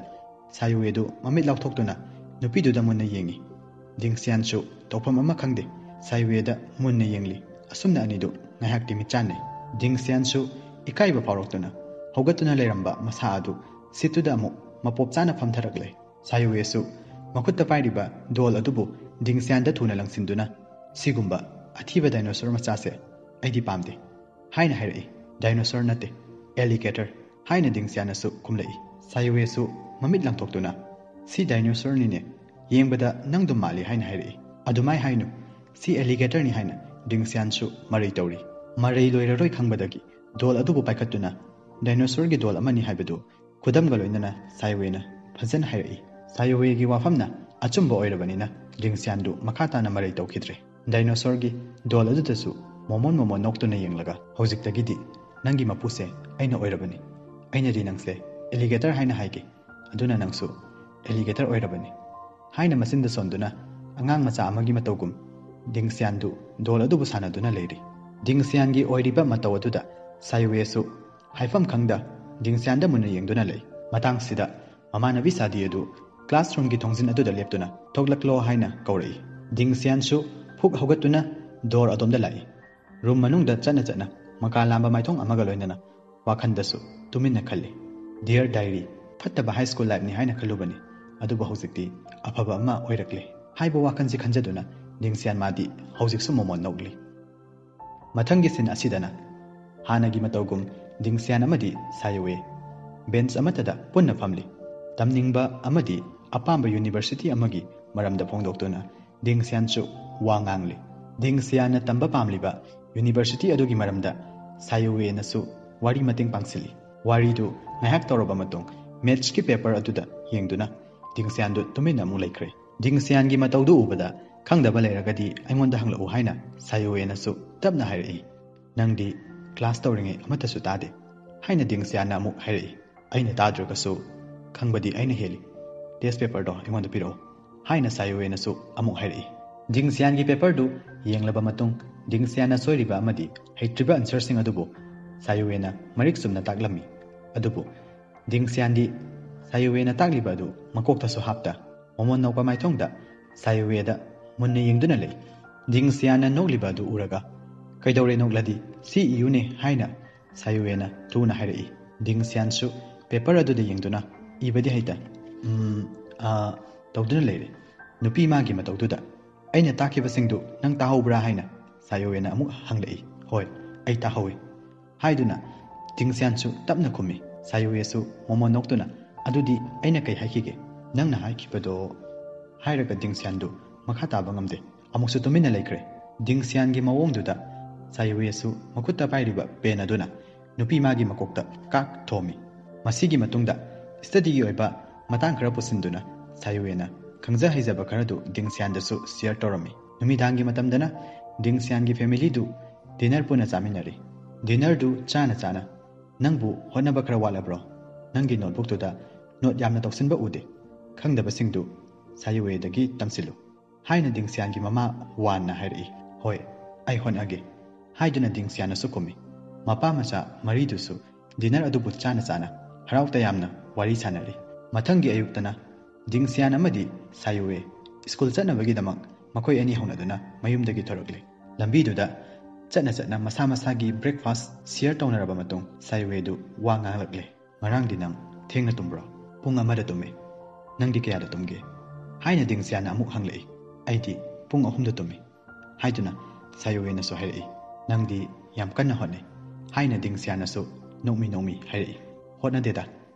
ꯁꯥꯌꯨꯋꯦꯗꯨ ꯃꯃꯤꯠ ꯂꯥꯎꯊꯣꯛꯇꯨꯅ ꯅꯨꯄꯤꯗꯨꯗ ꯃꯨꯟꯅ ꯌꯦꯡꯉꯤ꯫ ꯗꯤꯡꯁꯤꯌꯥꯟꯁꯨ ꯇꯧꯐꯝ ꯑꯃ ꯈꯪꯗꯦ, ꯁꯥꯌꯨꯋꯦꯗ ꯃꯨꯟꯅ ꯌꯦꯡꯂꯤ꯫ ꯑꯁꯨꯝꯅ ꯑꯅꯤꯗꯨ ꯉꯥꯏꯍꯥꯛꯇꯤ ꯃꯤꯠꯆꯥꯟꯅꯩ꯫ ꯗꯤꯡꯁꯤꯌꯥꯟꯁꯨ ꯏꯀꯥꯏꯕ ꯐꯥꯎꯔꯛꯇꯨꯅ ꯍꯧꯒꯠꯇꯨꯅ ꯂꯩꯔꯝꯕ ꯃꯁꯥ ꯑꯗꯨ ꯁꯤꯠꯇꯨꯗ ꯑꯃꯨꯛ ꯃꯄꯣꯞ ꯆꯥꯅ ꯐꯝꯊꯔꯛꯂꯦ꯫ ꯁꯥꯌꯨꯋꯦꯁꯨ ꯃꯈꯨꯠꯇ ꯄꯥꯏꯔꯤꯕ ꯗꯣꯜ ꯑꯗꯨꯕꯨ ꯗꯤꯡꯁꯤꯌꯥꯟꯗ ꯊꯨꯅ ꯂꯪꯁꯤꯟꯗꯨꯅ, "ꯁꯤꯒꯨꯝꯕ ꯑꯊꯤꯕ ꯗꯥꯏꯅꯣꯁꯣꯔ ꯃꯆꯥꯁꯦ ꯑꯩꯗꯤ ꯄꯥꯝꯗꯦ" ꯍꯥꯏꯅ ꯍꯥꯏꯔꯛꯏ꯫ "ꯗꯥꯏꯅꯣꯁꯣꯔ ꯅꯠꯇꯦ, ꯑꯦꯂꯤꯒꯦꯇꯔ" ꯍꯥꯏꯅ ꯗꯤꯡꯁꯤꯌꯥꯟꯅꯁꯨ ꯈꯨꯝꯂꯛꯏ꯫ ꯁꯥꯌꯨꯋꯦꯁꯨ ꯃꯃꯤꯠ ꯂꯥꯡꯊꯣꯛꯇꯨꯅ, "ꯁꯤ ꯗꯥꯏꯅꯣꯁꯣꯔꯅꯤꯅꯦ, ꯌꯦꯡꯕꯗ ꯅꯪꯗꯨꯝ ꯃꯥꯜꯂꯤ" ꯍꯥꯏꯅ ꯍꯥꯏꯔꯛꯏ꯫ "ꯑꯗꯨꯃꯥꯏ ꯍꯥꯏꯅꯨ, ꯁꯤ ꯑꯦꯂꯤꯒꯦꯇꯔꯅꯤ" ꯍꯥꯏꯅ ꯗꯤꯡꯁꯤꯌꯥꯟꯁꯨ ꯃꯔꯩ ꯇꯧꯔꯤ꯫ ꯃꯔꯩ ꯂꯣꯏꯔꯔꯣꯏ ꯈꯪꯕꯗꯒꯤ ꯗꯣꯜ ꯑꯗꯨꯕꯨ ꯄꯥꯏꯈꯠꯇꯨꯅ, "ꯗꯥꯏꯅꯣꯁꯣꯔꯒꯤ ꯗꯣꯜ ꯑꯃꯅꯤ ꯍꯥꯏꯕꯗꯨ ꯈꯨꯗꯝꯒ ꯂꯣꯏꯅꯅ ꯁꯥꯌꯨꯋꯦꯅ ꯐꯖꯅ ꯍꯥꯏꯔꯛꯏ꯫ ꯁꯥꯌꯨꯋꯦꯒꯤ ꯋꯥꯐꯝꯅ ꯑꯆꯨꯝꯕ ꯑꯣꯏꯔꯕꯅꯤꯅ ꯗꯤꯡꯁꯤꯌꯥꯟꯗꯨ ꯃꯈꯥ ꯇꯥꯅ ꯃꯔꯩ ꯇꯧꯈꯤꯗ꯭ꯔꯦ꯫ ꯗꯥꯏꯅꯣꯁꯣꯔꯒꯤ ꯗꯣꯜ ꯑꯗꯨꯗꯁꯨ ꯃꯣꯃꯣꯟ ꯃꯣꯃꯣꯟ ꯅꯣꯛꯇꯨꯅ ꯌꯦꯡꯂꯒ, "ꯍꯧꯖꯤꯛꯇꯒꯤꯗꯤ ꯅꯪꯒꯤ ꯃꯄꯨꯁꯦ ꯑꯩꯅ ꯑꯣꯏꯔꯕꯅꯤ꯫ ꯑꯩꯅꯗꯤ ꯅꯪꯁꯦ ꯑꯦꯂꯤꯒꯦꯇꯔ ꯍꯥꯏꯅ ꯍꯥꯏꯒꯦ, ꯑꯗꯨꯅ ꯅꯪꯁꯨ ꯑꯦꯂꯤꯒꯦꯇꯔ ꯑꯣꯏꯔꯕꯅꯤ" ꯍꯥꯏꯅ ꯃꯆꯤꯟꯗ ꯁꯣꯟꯗꯨꯅ ꯑꯉꯥꯡ ꯃꯆꯥ ꯑꯃꯒꯤ ꯃꯇꯧꯒꯨꯝ ꯗꯤꯡꯁꯤꯌꯥꯟꯗꯨ ꯗꯣꯜ ꯑꯗꯨꯕꯨ ꯁꯥꯟꯅꯗꯨꯅ ꯂꯩꯔꯤ꯫ ꯗꯤꯡꯁꯤꯌꯥꯟꯒꯤ ꯑꯣꯏꯔꯤꯕ ꯃꯇꯧ ꯑꯗꯨꯗ ꯁꯥꯌꯨꯋꯦꯁꯨ ꯍꯥꯏꯐꯝ ꯈꯪꯗ ꯗꯤꯡꯁꯤꯌꯥꯟꯗ ꯃꯨꯟꯅ ꯌꯦꯡꯗꯨꯅ ꯂꯩ꯫ ꯃꯇꯥꯡꯁꯤꯗ ꯃꯃꯥꯟꯅꯕꯤ ꯁꯥꯗꯤ ꯑꯗꯨ ꯀ꯭ꯂꯥꯁꯔꯨꯝꯒꯤ ꯊꯣꯡꯖꯤꯟ ꯑꯗꯨꯗ ꯂꯦꯞꯇꯨꯅ, "ꯊꯣꯛꯂꯛꯂꯣ" ꯍꯥꯏꯅ ꯀꯧꯔꯛꯏ꯫ ꯗꯤꯡꯁꯤꯌꯥꯟꯁꯨ ꯐꯨꯛ ꯍꯧꯒꯠꯇꯨꯅ ꯗꯣꯔ ꯑꯗꯣꯝꯗ ꯂꯥꯛꯏ꯫ ꯔꯨꯝ ꯃꯅꯨꯡꯗ ꯆꯠꯅ ꯆꯠꯅ ꯃꯀꯥ ꯂꯥꯝꯕ ꯃꯥꯏꯊꯣꯡ ꯑꯃꯒ ꯂꯣꯏꯅꯅ ꯋꯥꯈꯟꯗꯁꯨ ꯇꯨꯃꯤꯟꯅ ꯈꯜꯂꯤ꯫ "Dear diary, ꯐꯠꯇꯕ ꯍꯥꯏ ꯁ꯭ꯀꯨꯜ ꯂꯥꯏꯐꯅꯤ ꯍꯥꯏꯅ ꯈꯜꯂꯨꯕꯅꯤ, ꯑꯗꯨꯕꯨ ꯍꯧꯖꯤꯛꯇꯤ ꯑꯐꯕ ꯑꯃ ꯑꯣꯏꯔꯛꯂꯦ" ꯍꯥꯏꯕ ꯋꯥꯈꯟꯁꯤ ꯈꯟꯖꯗꯨꯅ ꯗꯤꯡꯁꯤꯌꯥꯟ ꯃꯥꯗꯤ ꯍꯧꯖꯤꯛꯁꯨ ꯃꯣꯃꯣꯟ ꯅꯣꯛꯂꯤ꯫ ꯃꯊꯪꯒꯤ ꯁꯤꯟ ꯑꯁꯤꯗꯅ ꯍꯥꯟꯅꯒꯤ ꯃꯇꯧꯒꯨꯝ ꯗꯤꯡꯁꯤꯌꯥꯟ ꯑꯃꯗꯤ ꯁꯥꯌꯨꯋꯦ ꯕꯦꯟꯆ ꯑꯃꯠꯇꯗ ꯄꯨꯟꯅ ꯐꯝꯂꯤ꯫ ꯇꯝꯅꯤꯡꯕ ꯑꯃꯗꯤ ꯑꯄꯥꯝꯕ ꯌꯨꯅꯤꯚꯔꯁꯤꯇꯤ ꯑꯃꯒꯤ ꯃꯔꯝꯗ ꯐꯣꯡꯗꯣꯛꯇꯨꯅ ꯗꯤꯡꯁꯤꯌꯥꯟꯁꯨ ꯋꯥ ꯉꯥꯡꯂꯤ꯫ ꯗꯤꯡꯁꯤꯌꯥꯟꯅ ꯇꯝꯕ ꯄꯥꯝꯂꯤꯕ ꯌꯨꯅꯤꯚꯔꯁꯤꯇꯤ ꯑꯗꯨꯒꯤ ꯃꯔꯝꯗ ꯁꯥꯌꯨꯋꯦꯅꯁꯨ ꯋꯥꯔꯤ ꯃꯇꯦꯡ ꯄꯥꯡꯁꯤꯜꯂꯤ꯫ ꯋꯥꯔꯤꯗꯨ ꯉꯥꯏꯍꯥꯛ ꯇꯧꯔꯕ ꯃꯇꯨꯡ ꯃꯦꯠꯁꯀꯤ ꯄꯦꯄꯔ ꯑꯗꯨꯗ ꯌꯦꯡꯗꯨꯅ ꯗꯤꯡꯁꯤꯌꯥꯟꯗꯨ ꯇꯨꯃꯤꯟꯅ ꯑꯃꯨꯛ ꯂꯩꯈ꯭ꯔꯦ꯫ ꯗꯤꯡꯁꯤꯌꯥꯟꯒꯤ ꯃꯇꯧꯗꯨ ꯎꯕꯗ ꯈꯪꯗꯕ ꯂꯩꯔꯒꯗꯤ ꯑꯩꯉꯣꯟꯗ ꯍꯪꯂꯛꯎ ꯍꯥꯏꯅ ꯁꯥꯌꯨꯋꯦꯅꯁꯨ ꯇꯞꯅ ꯍꯥꯏꯔꯛꯏ꯫ ꯅꯪꯗꯤ ꯀ꯭ꯂꯥꯁ ꯇꯧꯔꯤꯉꯩ ꯑꯃꯠꯇꯁꯨ ꯇꯥꯗꯦ ꯍꯥꯏꯅ ꯗꯤꯡꯁꯤꯌꯥꯟꯅ ꯑꯃꯨꯛ ꯍꯥꯏꯔꯛꯏ꯫ ꯑꯩꯅ ꯇꯥꯗ꯭ꯔꯒꯁꯨ ꯈꯪꯕꯗꯤ ꯑꯩꯅ ꯍꯦꯜꯂꯤ꯫ ꯇꯦꯁ ꯄꯦꯄꯔꯗꯣ ꯑꯩꯉꯣꯟꯗ ꯄꯤꯔꯛꯑꯣ ꯍꯥꯏꯅ ꯁꯥꯌꯨꯋꯦꯅꯁꯨ ꯑꯃꯨꯛ ꯍꯥꯏꯔꯛꯏ꯫ ꯗꯤꯡꯁꯤꯌꯥꯟꯒꯤ ꯄꯦꯄꯔꯗꯨ ꯌꯦꯡꯂꯕ ꯃꯇꯨꯡ ꯗꯤꯡꯁꯤꯌꯥꯟꯅ ꯁꯣꯏꯔꯤꯕ ꯑꯃꯗꯤ ꯍꯩꯇ꯭ꯔꯤꯕ ꯑꯟꯁꯔꯁꯤꯡ ꯑꯗꯨꯕꯨ ꯁꯥꯌꯨꯋꯦꯅ ꯃꯔꯤꯛ ꯆꯨꯝꯅ ꯇꯥꯛꯂꯝꯃꯤ꯫ ꯑꯗꯨꯕꯨ ꯗꯤꯡꯁꯤꯌꯥꯟꯗꯤ ꯁꯥꯌꯨꯋꯦꯅ ꯇꯥꯛꯂꯤꯕ ꯑꯗꯨ ꯃꯀꯣꯛꯇꯁꯨ ꯍꯥꯞꯇ ꯃꯣꯃꯣꯟ ꯅꯣꯛꯄ ꯃꯥꯏꯊꯣꯡꯗ ꯁꯥꯌꯨꯋꯦꯗ ꯃꯨꯟꯅ ꯌꯦꯡꯗꯨꯅ ꯂꯩ꯫ ꯗꯤꯡꯁꯤꯌꯥꯟꯅ ꯅꯣꯛꯂꯤꯕ ꯑꯗꯨ ꯎꯔꯒ, "ꯀꯩꯗꯧꯔꯦ ꯅꯣꯛꯂꯗꯤ? ꯁꯤ ꯏꯌꯨꯅꯦ" ꯍꯥꯏꯅ ꯁꯥꯌꯨꯋꯦꯅ ꯊꯨꯅ ꯍꯥꯏꯔꯛꯏ꯫ ꯗꯤꯡꯁꯤꯌꯥꯟꯁꯨ ꯄꯦꯄꯔ ꯑꯗꯨꯗ ꯌꯦꯡꯗꯨꯅ ꯏꯕꯗꯤ ꯍꯩꯇ, "ꯎꯝ, ꯑꯥ" ꯇꯧꯗꯨꯅ ꯂꯩꯔꯦ꯫ ꯅꯨꯄꯤ ꯃꯥꯒꯤ ꯃꯇꯧꯗꯨꯗ, "ꯑꯩꯅ ꯇꯥꯛꯈꯤꯕꯁꯤꯡꯗꯨ ꯅꯪ ꯇꯥꯍꯧꯕ꯭ꯔꯥ?" ꯍꯥꯏꯅ ꯁꯥꯌꯨꯋꯦꯅ ꯑꯃꯨꯛ ꯍꯪꯂꯛꯏ꯫ "ꯍꯣꯏ, ꯑꯩ ꯇꯥꯍꯧꯏ" ꯍꯥꯏꯗꯨꯅ ꯗꯤꯡꯁꯤꯌꯥꯟꯁꯨ ꯇꯞꯅ ꯈꯨꯝꯃꯤ꯫ ꯁꯥꯌꯨꯋꯦꯁꯨ ꯃꯣꯃꯣꯟ ꯅꯣꯛꯇꯨꯅ, "ꯑꯗꯨꯗꯤ ꯑꯩꯅ ꯀꯩ ꯍꯥꯏꯈꯤꯒꯦ? ꯅꯪꯅ ꯍꯥꯏꯈꯤꯕꯗꯣ?" ꯍꯥꯏꯔꯒ ꯗꯤꯡꯁꯤꯌꯥꯟꯗꯨ ꯃꯈꯥ ꯇꯥꯕ ꯉꯝꯗꯦ꯫ ꯑꯃꯨꯛꯁꯨ ꯇꯨꯃꯤꯟꯅ ꯂꯩꯈ꯭ꯔꯦ꯫ ꯗꯤꯡꯁꯤꯌꯥꯟꯒꯤ ꯃꯑꯣꯡꯗꯨꯗ ꯁꯥꯌꯨꯋꯦꯁꯨ ꯃꯈꯨꯠꯇ ꯄꯥꯏꯔꯤꯕ ꯄꯦꯟ ꯑꯗꯨꯅ ꯅꯨꯄꯤ ꯃꯥꯒꯤ ꯃꯀꯣꯛꯇ ꯀꯥꯛ ꯊꯣꯝꯃꯤ꯫ ꯃꯁꯤꯒꯤ ꯃꯇꯨꯡꯗ ꯁ꯭ꯇꯗꯤꯒꯤ ꯑꯣꯏꯕ ꯃꯇꯥꯡ ꯈꯔ ꯄꯨꯁꯤꯟꯗꯨꯅ ꯁꯥꯌꯨꯋꯦꯅ ꯈꯪꯖ ꯍꯩꯖꯕ ꯈꯔꯗꯨ ꯗꯤꯡꯁꯤꯌꯥꯟꯗꯁꯨ ꯁꯤꯌꯔ ꯇꯧꯔꯝꯃꯤ꯫ ꯅꯨꯃꯤꯗꯥꯡꯒꯤ ꯃꯇꯝꯗꯅ ꯗꯤꯡꯁꯤꯌꯥꯟꯒꯤ ꯐꯦꯃꯤꯂꯤꯗꯨ ꯗꯤꯅꯔ ꯄꯨꯟꯅ ꯆꯥꯃꯤꯟꯅꯔꯤ꯫ ꯗꯤꯅꯔꯗꯨ ꯆꯥꯅ ꯆꯥꯅ, "ꯅꯪꯕꯨ ꯍꯣꯠꯅꯕ ꯈꯔ ꯋꯥꯠꯂꯕ꯭ꯔꯣ? ꯅꯪꯒꯤ ꯅꯣꯠꯕꯨꯛꯇꯨꯗ ꯅꯣꯠ ꯌꯥꯝꯅ ꯇꯧꯁꯤꯟꯕ ꯎꯗꯦ꯫ ꯈꯪꯗꯕꯁꯤꯡꯗꯨ ꯁꯥꯌꯨꯋꯦꯗꯒꯤ ꯇꯝꯁꯤꯜꯂꯨ" ꯍꯥꯏꯅ ꯗꯤꯡꯁꯤꯌꯥꯟꯒꯤ ꯃꯃꯥ ꯋꯥꯟꯅ ꯍꯥꯏꯔꯛꯏ꯫ "ꯍꯣꯏ, ꯑꯩ ꯍꯣꯠꯅꯒꯦ" ꯍꯥꯏꯗꯨꯅ ꯗꯤꯡꯁꯤꯌꯥꯟꯅꯁꯨ ꯈꯨꯝꯃꯤ꯫ ꯃꯄꯥ ꯃꯆꯥ ꯃꯔꯤꯗꯨꯁꯨ ꯗꯤꯅꯔ ꯑꯗꯨꯕꯨ ꯆꯥꯅ ꯆꯥꯅ ꯍꯔꯥꯎ ꯇꯌꯥꯝꯅ ꯋꯥꯔꯤ ꯁꯥꯟꯅꯔꯤ꯫ ꯃꯊꯪꯒꯤ ꯑꯌꯨꯛꯇꯅ ꯗꯤꯡꯁꯤꯌꯥꯟ ꯑꯃꯗꯤ ꯁꯥꯌꯨꯋꯦ ꯁ꯭ꯀꯨꯜ ꯆꯠꯅꯕꯒꯤꯗꯃꯛ ꯃꯈꯣꯏ ꯑꯅꯤ ꯍꯧꯅꯗꯨꯅ ꯃꯌꯨꯝꯗꯒꯤ ꯊꯣꯔꯛꯂꯤ꯫ ꯂꯝꯕꯤꯗꯨꯗ ꯆꯠꯅ ꯆꯠꯅ ꯃꯁꯥ ꯃꯁꯥꯒꯤ ꯕ꯭ꯔꯦꯛꯐꯥꯁ ꯁꯤꯌꯔ ꯇꯧꯅꯔꯕ ꯃꯇꯨꯡ ꯁꯥꯌꯨꯋꯦꯗꯨ ꯋꯥ ꯉꯥꯡꯂꯛꯂꯦ꯫ "ꯉꯔꯥꯡꯗꯤ ꯅꯪ ꯊꯦꯡꯅ ꯇꯨꯝꯕ꯭ꯔꯣ? ꯄꯨꯡ ꯑꯃꯗ ꯇꯨꯝꯃꯤ꯫ ꯅꯪꯗꯤ ꯀꯌꯥꯗ ꯇꯨꯝꯒꯦ?" ꯍꯥꯏꯅ ꯗꯤꯡꯁꯤꯌꯥꯟꯅ ꯑꯃꯨꯛ ꯍꯪꯂꯛꯏ꯫ "ꯑꯩꯗꯤ ꯄꯨꯡ ꯑꯍꯨꯝꯗ ꯇꯨꯝꯃꯤ" ꯍꯥꯏꯗꯨꯅ ꯁꯥꯌꯨꯋꯦꯅꯁꯨ ꯍꯥꯏꯔꯛꯏ꯫ "ꯅꯪꯗꯤ ꯌꯥꯝ ꯀꯟꯅ ꯍꯣꯠꯅꯩ" ꯍꯥꯏꯅ ꯗꯤꯡꯁꯤꯌꯥꯟꯅꯁꯨ ꯅꯣꯛꯃꯤ ꯅꯣꯛꯃꯤ ꯍꯥꯏꯔꯛꯏ꯫ "ꯍꯣꯠꯅꯗꯦꯗ,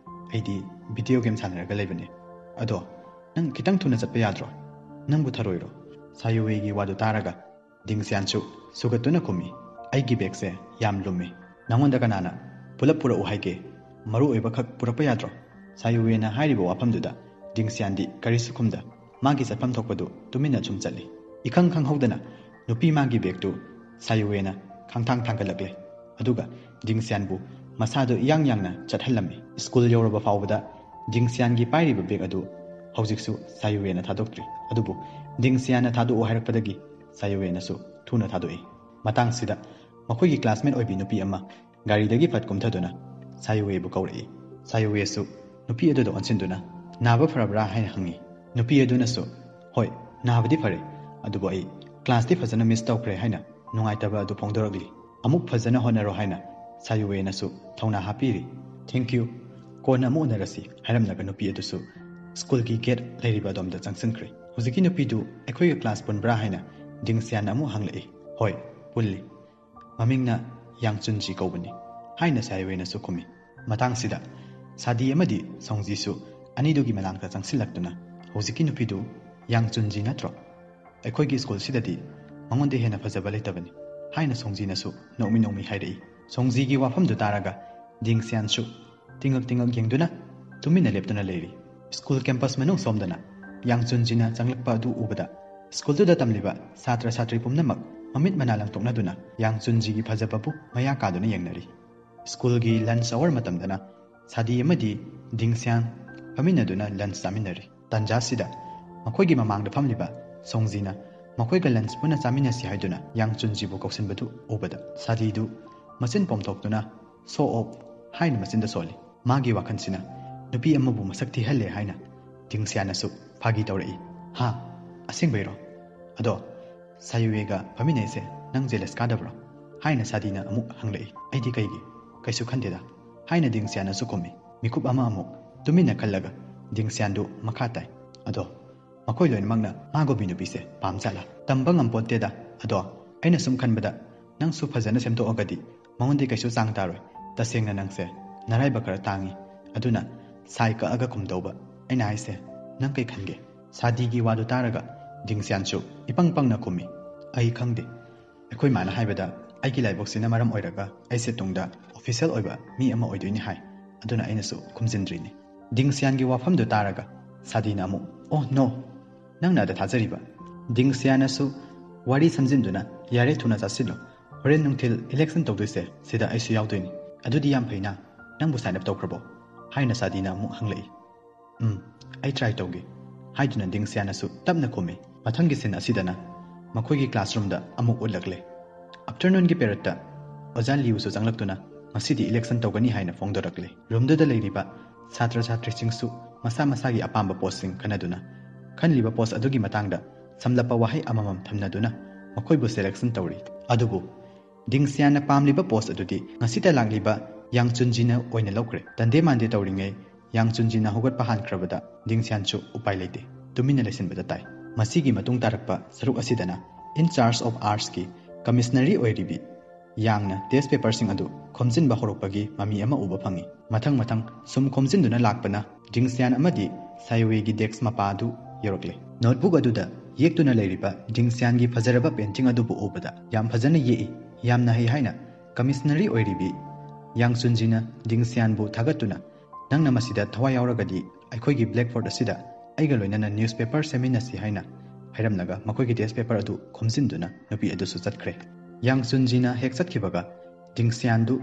ꯑꯩꯗꯤ video game ꯁꯥꯟꯅꯔꯒ ꯂꯩꯕꯅꯦ꯫ ꯑꯗꯣ ꯅꯪ ꯈꯤꯇꯪ ꯊꯨꯅ ꯆꯠꯄ ꯌꯥꯗ꯭ꯔꯣ? ꯅꯪꯕꯨ ꯊꯔꯣꯏꯔꯣ?" ꯁꯥꯌꯨꯋꯦꯒꯤ ꯋꯥꯗꯨ ꯇꯥꯔꯒ ꯗꯤꯡꯁꯤꯌꯥꯟꯁꯨ ꯁꯨꯒꯠꯇꯨꯅ ꯈꯨꯝꯃꯤ, "ꯑꯩꯒꯤ ꯕꯦꯒꯁꯦ ꯌꯥꯝ ꯂꯨꯝꯃꯤ꯫ ꯅꯉꯣꯟꯗ ꯀꯅꯥꯅ ꯄꯨꯂꯞ ꯄꯨꯔꯛꯎ ꯍꯥꯏꯒꯦ? ꯃꯔꯨ ꯑꯣꯏꯕ ꯈꯛ ꯄꯨꯔꯛꯄ ꯌꯥꯗ꯭ꯔꯣ?" ꯁꯥꯌꯨꯋꯦꯅ ꯍꯥꯏꯔꯤꯕ ꯋꯥꯐꯝꯗꯨꯗ ꯗꯤꯡꯁꯤꯌꯥꯟꯗꯤ ꯀꯔꯤꯁꯨ ꯈꯨꯝꯗ ꯃꯥꯒꯤ ꯆꯠꯐꯝ ꯊꯣꯛꯄꯗꯨ ꯇꯨꯃꯤꯟꯅ ꯁꯨꯝ ꯆꯠꯂꯤ꯫ ꯏꯈꯪ ꯈꯪꯍꯧꯗꯅ ꯅꯨꯄꯤ ꯃꯥꯒꯤ ꯕꯦꯒꯇꯨ ꯁꯥꯌꯨꯋꯦꯅ ꯈꯪꯊꯥꯡ ꯊꯥꯡꯒꯠꯂꯛꯂꯦ꯫ ꯑꯗꯨꯒ ꯗꯤꯡꯁꯤꯌꯥꯟꯕꯨ ꯃꯁꯥꯗꯨ ꯏꯌꯥꯡ ꯌꯥꯡꯅ ꯆꯠꯍꯜꯂꯝꯃꯤ꯫ ꯁ꯭ꯀꯨꯜ ꯌꯧꯔꯕ ꯐꯥꯎꯕꯗ ꯗꯤꯡꯁꯤꯌꯥꯟꯒꯤ ꯄꯥꯏꯔꯤꯕ ꯕꯦꯒ ꯑꯗꯨ ꯍꯧꯖꯤꯛꯁꯨ ꯁꯥꯌꯨꯋꯦꯅ ꯊꯥꯗꯣꯛꯇ꯭ꯔꯤ꯫ ꯑꯗꯨꯕꯨ ꯗꯤꯡꯁꯤꯌꯥꯟꯅ ꯊꯥꯗꯣꯛꯎ ꯍꯥꯏꯔꯛꯄꯗꯒꯤ ꯁꯥꯌꯨꯋꯦꯅꯁꯨ ꯊꯨꯅ ꯊꯥꯗꯣꯛꯏ꯫ ꯃꯇꯥꯡꯁꯤꯗ ꯃꯈꯣꯏꯒꯤ classmate ꯑꯣꯏꯕꯤ ꯅꯨꯄꯤ ꯑꯃ ꯒꯥꯔꯤꯗꯒꯤ ꯐꯠ ꯀꯨꯝꯊꯗꯨꯅ ꯁꯥꯌꯨꯋꯦꯕꯨ ꯀꯧꯔꯛꯏ꯫ ꯁꯥꯌꯨꯋꯦꯁꯨ ꯅꯨꯄꯤ ꯑꯗꯨꯗ ꯑꯣꯟꯁꯤꯟꯗꯨꯅ, "ꯅꯥꯕ ꯐꯔꯕ꯭ꯔꯥ?" ꯍꯥꯏꯅ ꯍꯪꯉꯤ꯫ ꯅꯨꯄꯤ ꯑꯗꯨꯅꯁꯨ, "ꯍꯣꯏ, ꯅꯥꯕꯗꯤ ꯐꯔꯦ, ꯑꯗꯨꯕꯨ ꯑꯩ classꯇꯤ ꯐꯖꯅ miss ꯇꯧꯈ꯭ꯔꯦ" ꯍꯥꯏꯅ ꯅꯨꯡꯉꯥꯏꯇꯕ ꯑꯗꯨ ꯐꯣꯡꯗꯣꯔꯛꯂꯤ꯫ "ꯑꯃꯨꯛ ꯐꯖꯅ ꯍꯣꯠꯅꯔꯣ" ꯍꯥꯏꯅ ꯁꯥꯌꯨꯋꯦꯅꯁꯨ ꯊꯧꯅꯥ ꯍꯥꯞꯄꯤꯔꯤ꯫ "Thank you, ꯀꯣꯟꯅ ꯑꯃꯨꯛ ꯎꯅꯔꯁꯤ" ꯍꯥꯏꯔꯝꯂꯒ ꯅꯨꯄꯤ ꯑꯗꯨꯁꯨ ꯁ꯭ꯀꯨꯜꯒꯤ gate ꯂꯩꯔꯤꯕ ꯑꯗꯣꯝꯗ ꯆꯪꯁꯤꯟꯈ꯭ꯔꯦ꯫ "ꯍꯧꯖꯤꯛꯀꯤ ꯅꯨꯄꯤꯗꯨ ꯑꯩꯈꯣꯏꯒ class ꯄꯨꯟꯕ꯭ꯔꯥ?" ꯍꯥꯏꯅ ꯗꯤꯡꯁꯤꯌꯥꯟꯅ ꯑꯃꯨꯛ ꯍꯪꯂꯛꯏ꯫ "ꯍꯣꯏ, ꯄꯨꯜꯂꯤ꯫ ꯃꯃꯤꯡꯅ ꯌꯥꯡꯆꯨꯟꯖꯤ ꯀꯧꯕꯅꯤ" ꯍꯥꯏꯅ ꯁꯥꯌꯨꯋꯦꯅꯁꯨ ꯈꯨꯝꯃꯤ꯫ ꯃꯇꯥꯡꯁꯤꯗ ꯁꯥꯗꯤ ꯑꯃꯗꯤ ꯁꯣꯡꯖꯤꯁꯨ ꯑꯅꯤꯗꯨꯒꯤ ꯃꯅꯥꯛꯇ ꯆꯪꯁꯤꯜꯂꯛꯇꯨꯅ, "ꯍꯧꯖꯤꯛꯀꯤ ꯅꯨꯄꯤꯗꯨ ꯌꯥꯡꯆꯨꯟꯖꯤ ꯅꯠꯇ꯭ꯔꯣ? ꯑꯩꯈꯣꯏꯒꯤ ꯁ꯭ꯀꯨꯜꯁꯤꯗꯗꯤ ꯃꯉꯣꯟꯗ ꯍꯦꯟꯅ ꯐꯖꯕ ꯂꯩꯇꯕꯅꯤ" ꯍꯥꯏꯅ ꯁꯣꯡꯖꯤꯅꯁꯨ ꯅꯣꯛꯃꯤ ꯅꯣꯛꯃꯤ ꯍꯥꯏꯔꯛꯏ꯫ ꯁꯣꯡꯖꯤꯒꯤ ꯋꯥꯐꯝꯗꯨ ꯇꯥꯔꯒ ꯗꯤꯡꯁꯤꯌꯥꯟꯁꯨ ꯇꯤꯡꯉꯛ ꯇꯤꯡꯉꯛ ꯌꯦꯡꯗꯨꯅ ꯇꯨꯃꯤꯟꯅ ꯂꯦꯞꯇꯨꯅ ꯂꯩꯔꯤ꯫ ꯁ꯭ꯀꯨꯜ campus ꯃꯅꯨꯡ ꯁꯣꯝꯗꯅ ꯌꯥꯡꯆꯨꯟꯖꯤꯅ ꯆꯪꯂꯛꯄ ꯑꯗꯨ ꯎꯕꯗ ꯁ꯭ꯀꯨꯜꯗꯨꯗ ꯇꯝꯂꯤꯕ ꯁꯥꯇ꯭ꯔ ꯁꯥꯇ꯭ꯔꯤ ꯄꯨꯝꯅꯃꯛ ꯃꯃꯤꯠ ꯃꯅꯥ ꯂꯪꯊꯣꯛꯅꯗꯨꯅ ꯌꯥꯡꯆꯨꯟꯖꯤꯒꯤ ꯐꯖꯕꯕꯨ ꯃꯌꯥ ꯀꯥꯗꯨꯅ ꯌꯦꯡꯅꯔꯤ꯫ ꯁ꯭ꯀꯨꯜꯒꯤ lunch hour ꯃꯇꯝꯗꯅ ꯁꯥꯗꯤ ꯑꯃꯗꯤ ꯗꯤꯡꯁꯤꯌꯥꯟ ꯐꯝꯃꯤꯟꯅꯗꯨꯅ lunch ꯆꯥꯃꯤꯟꯅꯔꯤ꯫ ꯇꯥꯟꯖꯥꯁꯤꯗ ꯃꯈꯣꯏꯒꯤ ꯃꯃꯥꯡꯗ ꯐꯝꯂꯤꯕ ꯁꯣꯡꯖꯤꯅ ꯃꯈꯣꯏꯒ lunch ꯄꯨꯟꯅ ꯆꯥꯃꯤꯟꯅꯁꯤ ꯍꯥꯏꯗꯨꯅ ꯌꯥꯡꯆꯨꯟꯖꯤꯕꯨ ꯀꯧꯁꯤꯟꯕꯗꯨ ꯎꯕꯗ ꯁꯥꯗꯤꯗꯨ ꯃꯆꯤꯟ ꯄꯣꯝꯊꯣꯛꯇꯨꯅ "Show off" ꯍꯥꯏꯅ ꯃꯆꯤꯟꯗ ꯁꯣꯜꯂꯤ꯫ ꯃꯥꯒꯤ ꯋꯥꯈꯜꯁꯤꯅ ꯅꯨꯄꯤ ꯑꯃꯕꯨ ꯃꯁꯛ ꯊꯤꯍꯜꯂꯦ ꯍꯥꯏꯅ ꯗꯤꯡꯁꯤꯌꯥꯟꯅꯁꯨ ꯐꯥꯒꯤ ꯇꯧꯔꯛꯏ꯫ "ꯍꯥ? ꯑꯁꯦꯡꯕꯩꯔꯣ? ꯑꯗꯣ ꯁꯥꯌꯨꯋꯦꯒ ꯐꯝꯃꯤꯟꯅꯩꯁꯦ ꯅꯪ jealous ꯀꯥꯗꯕ꯭ꯔꯣ?" ꯍꯥꯏꯅ ꯁꯥꯗꯤꯅ ꯑꯃꯨꯛ ꯍꯪꯂꯛꯏ꯫ "ꯑꯩꯗꯤ ꯀꯩꯒꯤ? ꯀꯩꯁꯨ ꯈꯟꯗꯦꯗ" ꯍꯥꯏꯅ ꯗꯤꯡꯁꯤꯌꯥꯟꯅꯁꯨ ꯈꯨꯝꯃꯤ꯫ ꯃꯤꯀꯨꯞ ꯑꯃ ꯑꯃꯨꯛ ꯇꯨꯃꯤꯟꯅ ꯈꯜꯂꯒ ꯗꯤꯡꯁꯤꯌꯥꯟꯗꯨ ꯃꯈꯥ ꯇꯥꯏ꯫ "ꯑꯗꯣ ꯃꯈꯣꯏ ꯂꯣꯏꯅꯃꯛꯅ ꯃꯥꯒꯨꯝꯕꯤ ꯅꯨꯄꯤꯁꯦ ꯄꯥꯝꯖꯥꯠꯂꯥ? ꯇꯝꯕ ꯉꯝꯄꯣꯠꯇꯦꯗ꯫ ꯑꯗꯣ ꯑꯩꯅ ꯁꯨꯝ ꯈꯟꯕꯗ ꯅꯪꯁꯨ ꯐꯖꯅ ꯁꯦꯝꯗꯣꯛꯑꯒꯗꯤ ꯃꯉꯣꯟꯗꯤ ꯀꯩꯁꯨ ꯆꯥꯡ ꯇꯥꯔꯣꯏ꯫ ꯇꯁꯦꯡꯅ ꯅꯪꯁꯦ ꯅꯔꯥꯏꯕꯛ ꯈꯔ ꯇꯥꯡꯉꯤ꯫ ꯑꯗꯨꯅ ꯁꯥꯏ ꯀꯛꯑꯒ ꯈꯨꯝꯗꯧꯕ꯫ ꯑꯩꯅ ꯍꯥꯏꯁꯦ, "ꯅꯪ ꯀꯩ ꯈꯟꯒꯦ?" ꯁꯥꯗꯤꯒꯤ ꯋꯥꯗꯨ ꯇꯥꯔꯒ ꯗꯤꯡꯁꯤꯌꯥꯟꯁꯨ ꯏꯄꯪ ꯄꯪꯅ ꯈꯨꯝꯃꯤ, "ꯑꯩ ꯈꯪꯗꯦ꯫ ꯑꯩꯈꯣꯏ ꯃꯥꯅ ꯍꯥꯏꯕꯗ ꯑꯩꯒꯤ ꯂꯥꯏꯕꯛꯁꯤꯅ ꯃꯔꯝ ꯑꯣꯏꯔꯒ ꯑꯩꯁꯦ ꯇꯨꯡꯗ ꯑꯣꯐꯤꯁꯦꯜ ꯑꯣꯏꯕ ꯃꯤ ꯑꯃ ꯑꯣꯏꯗꯣꯏꯅꯤ ꯍꯥꯏ꯫ ꯑꯗꯨꯅ ꯑꯩꯅꯁꯨ ꯈꯨꯝꯖꯤꯟꯗ꯭ꯔꯤꯅꯤ꯫" ꯗꯤꯡꯁꯤꯌꯥꯟꯒꯤ ꯋꯥꯐꯝꯗꯨ ꯇꯥꯔꯒ ꯁꯥꯗꯤꯅ ꯑꯃꯨꯛ, "ꯑꯣ ꯅꯣ! ꯅꯪꯅ ꯑꯗ ꯊꯥꯖꯔꯤꯕ?" ꯗꯤꯡꯁꯤꯌꯥꯟꯅꯁꯨ ꯋꯥꯔꯤ ꯁꯝꯖꯤꯟꯗꯨꯅ, "ꯌꯥꯔꯦ, ꯊꯨꯅ ꯆꯠꯁꯤꯜꯂꯨ꯫ ꯍꯣꯔꯦꯟ ꯅꯨꯡꯊꯤꯜ ꯏꯂꯦꯛꯁꯟ ꯇꯧꯗꯣꯏꯁꯦ ꯁꯤꯗ ꯑꯩꯁꯨ ꯌꯥꯎꯗꯣꯏꯅꯤ꯫ ꯑꯗꯨꯗꯤ ꯌꯥꯝ ꯐꯩꯅ꯫ ꯅꯪꯕꯨ ꯁꯥꯏꯟ ꯑꯞ ꯇꯧꯈ꯭ꯔꯕꯣ?" ꯍꯥꯏꯅ ꯁꯥꯗꯤꯅ ꯑꯃꯨꯛ ꯍꯪꯂꯛꯏ꯫ "ꯎꯝ, ꯑꯩ ꯇ꯭ꯔꯥꯏ ꯇꯧꯒꯦ," ꯍꯥꯏꯗꯨꯅ ꯗꯤꯡꯁꯤꯌꯥꯟꯅꯁꯨ ꯇꯞꯅ ꯈꯨꯝꯃꯤ꯫ ꯃꯊꯪꯒꯤ ꯁꯤꯟ ꯑꯁꯤꯗꯅ ꯃꯈꯣꯏꯒꯤ ꯀ꯭ꯂꯥꯁꯔꯨꯝꯗ ꯑꯃꯨꯛ ꯎꯠꯂꯛꯂꯦ꯫ ꯑꯥꯐꯇꯔꯅꯨꯟꯒꯤ ꯄꯦꯔꯠꯇ ꯑꯣꯖꯥ ꯂꯤꯌꯨꯁꯨ ꯆꯪꯂꯛꯇꯨꯅ ꯉꯁꯤꯗꯤ ꯏꯂꯦꯛꯁꯟ ꯇꯧꯒꯅꯤ ꯍꯥꯏꯅ ꯐꯣꯡꯗꯣꯔꯛꯂꯦ꯫ ꯔꯨꯝꯗꯨꯗ ꯂꯩꯔꯤꯕ ꯁꯥꯇ꯭ꯔ ꯁꯥꯇ꯭ꯔꯤꯁꯤꯡꯁꯨ ꯃꯁꯥ ꯃꯁꯥꯒꯤ ꯑꯄꯥꯝꯕ ꯄꯣꯁꯁꯤꯡ ꯈꯟꯅꯗꯨꯅ ꯈꯟꯂꯤꯕ ꯄꯣꯁ ꯑꯗꯨꯒꯤ ꯃꯇꯥꯡꯗ ꯁꯝꯂꯞꯄ ꯋꯥꯍꯩ ꯑꯃꯃꯝ ꯊꯝꯅꯗꯨꯅ ꯃꯈꯣꯏꯕꯨ ꯁꯦꯂꯦꯛꯁꯟ ꯇꯧꯔꯤ꯫ ꯑꯗꯨꯕꯨ ꯗꯤꯡꯁꯤꯌꯥꯟꯅ ꯄꯥꯝꯂꯤꯕ ꯄꯣꯁ ꯑꯗꯨꯗꯤ ꯉꯁꯤꯇ ꯂꯥꯛꯂꯤꯕ ꯌꯥꯡꯆꯨꯟꯖꯤꯅ ꯑꯣꯏꯅ ꯂꯧꯈ꯭ꯔꯦ꯫ ꯇꯟꯗꯦ ꯃꯥꯟꯗꯦ ꯇꯧꯔꯤꯉꯩ ꯌꯥꯡꯆꯨꯟꯖꯤꯅ ꯍꯧꯒꯠꯄ ꯍꯥꯟꯈ꯭ꯔꯕꯗ ꯗꯤꯡꯁꯤꯌꯥꯟꯁꯨ ꯎꯄꯥꯏ ꯂꯩꯇꯦ, ꯇꯨꯃꯤꯟꯅ ꯂꯩꯁꯤꯟꯕꯗ ꯇꯥꯏ꯫ ꯃꯁꯤꯒꯤ ꯃꯇꯨꯡ ꯇꯥꯔꯛꯄ ꯁꯔꯨꯛ ꯑꯁꯤꯗꯅ in charge of artsꯀꯤ ꯀꯃꯤꯁꯅꯔꯤ ꯑꯣꯏꯔꯤꯕꯤ ꯌꯥꯡꯅ ꯇꯦꯁ ꯄꯦꯄꯔꯁꯤꯡ ꯑꯗꯨ ꯈꯣꯝꯖꯤꯟꯕ ꯍꯧꯔꯛꯄꯒꯤ ꯃꯃꯤ ꯑꯃ ꯎꯕ ꯐꯪꯏ꯫ ꯃꯊꯪ ꯃꯊꯪ ꯁꯨꯝ ꯈꯣꯝꯖꯤꯟꯗꯨꯅ ꯂꯥꯛꯄꯅ ꯗꯤꯡꯁꯤꯌꯥꯟ ꯑꯃꯗꯤ ꯁꯥꯏꯋꯦꯒꯤ ꯗꯦꯁ꯭ꯛ ꯃꯄꯥ ꯑꯗꯨ ꯌꯧꯔꯛꯂꯦ꯫ ꯅꯣꯠꯕꯨꯛ ꯑꯗꯨꯗ ꯌꯦꯛꯇꯨꯅ ꯂꯩꯔꯤꯕ ꯗꯤꯡꯁꯤꯌꯥꯟꯒꯤ ꯐꯖꯔꯕ ꯄꯦꯟꯇꯤꯡ ꯑꯗꯨꯕꯨ ꯎꯕꯗ, "ꯌꯥꯝ ꯐꯖꯅ ꯌꯦꯛꯏ, ꯌꯥꯝꯅ ꯍꯩ" ꯍꯥꯏꯅ ꯀꯃꯤꯁꯅꯔꯤ ꯑꯣꯏꯔꯤꯕꯤ ꯌꯥꯡꯆꯨꯟꯖꯤꯅ ꯗꯤꯡꯁꯤꯌꯥꯟꯕꯨ ꯊꯥꯒꯠꯇꯨꯅ, "ꯅꯪꯅ ꯃꯁꯤꯗ ꯊꯋꯥꯏ ꯌꯥꯎꯔꯒꯗꯤ ꯑꯩꯈꯣꯏꯒꯤ ꯕ꯭ꯂꯦꯛꯕꯣꯔꯗ ꯑꯁꯤꯗ ꯑꯩꯒ ꯂꯣꯏꯅꯅ ꯅ꯭ꯌꯨꯁꯄꯦꯄꯔ ꯁꯦꯝꯃꯤꯟꯅꯁꯤ" ꯍꯥꯏꯅ ꯍꯥꯏꯔꯝꯂꯒ ꯃꯈꯣꯏꯒꯤ ꯗꯦꯁ꯭ꯛ ꯄꯦꯄꯔ ꯑꯗꯨ ꯈꯣꯝꯖꯤꯟꯗꯨꯅ ꯅꯨꯄꯤ ꯑꯗꯨꯁꯨ ꯆꯠꯈ꯭ꯔꯦ꯫ ꯌꯥꯡꯆꯨꯟꯖꯤꯅ ꯍꯦꯛ ꯆꯠꯈꯤꯕꯒ ꯗꯤꯡꯁꯤꯌꯥꯟꯗꯨ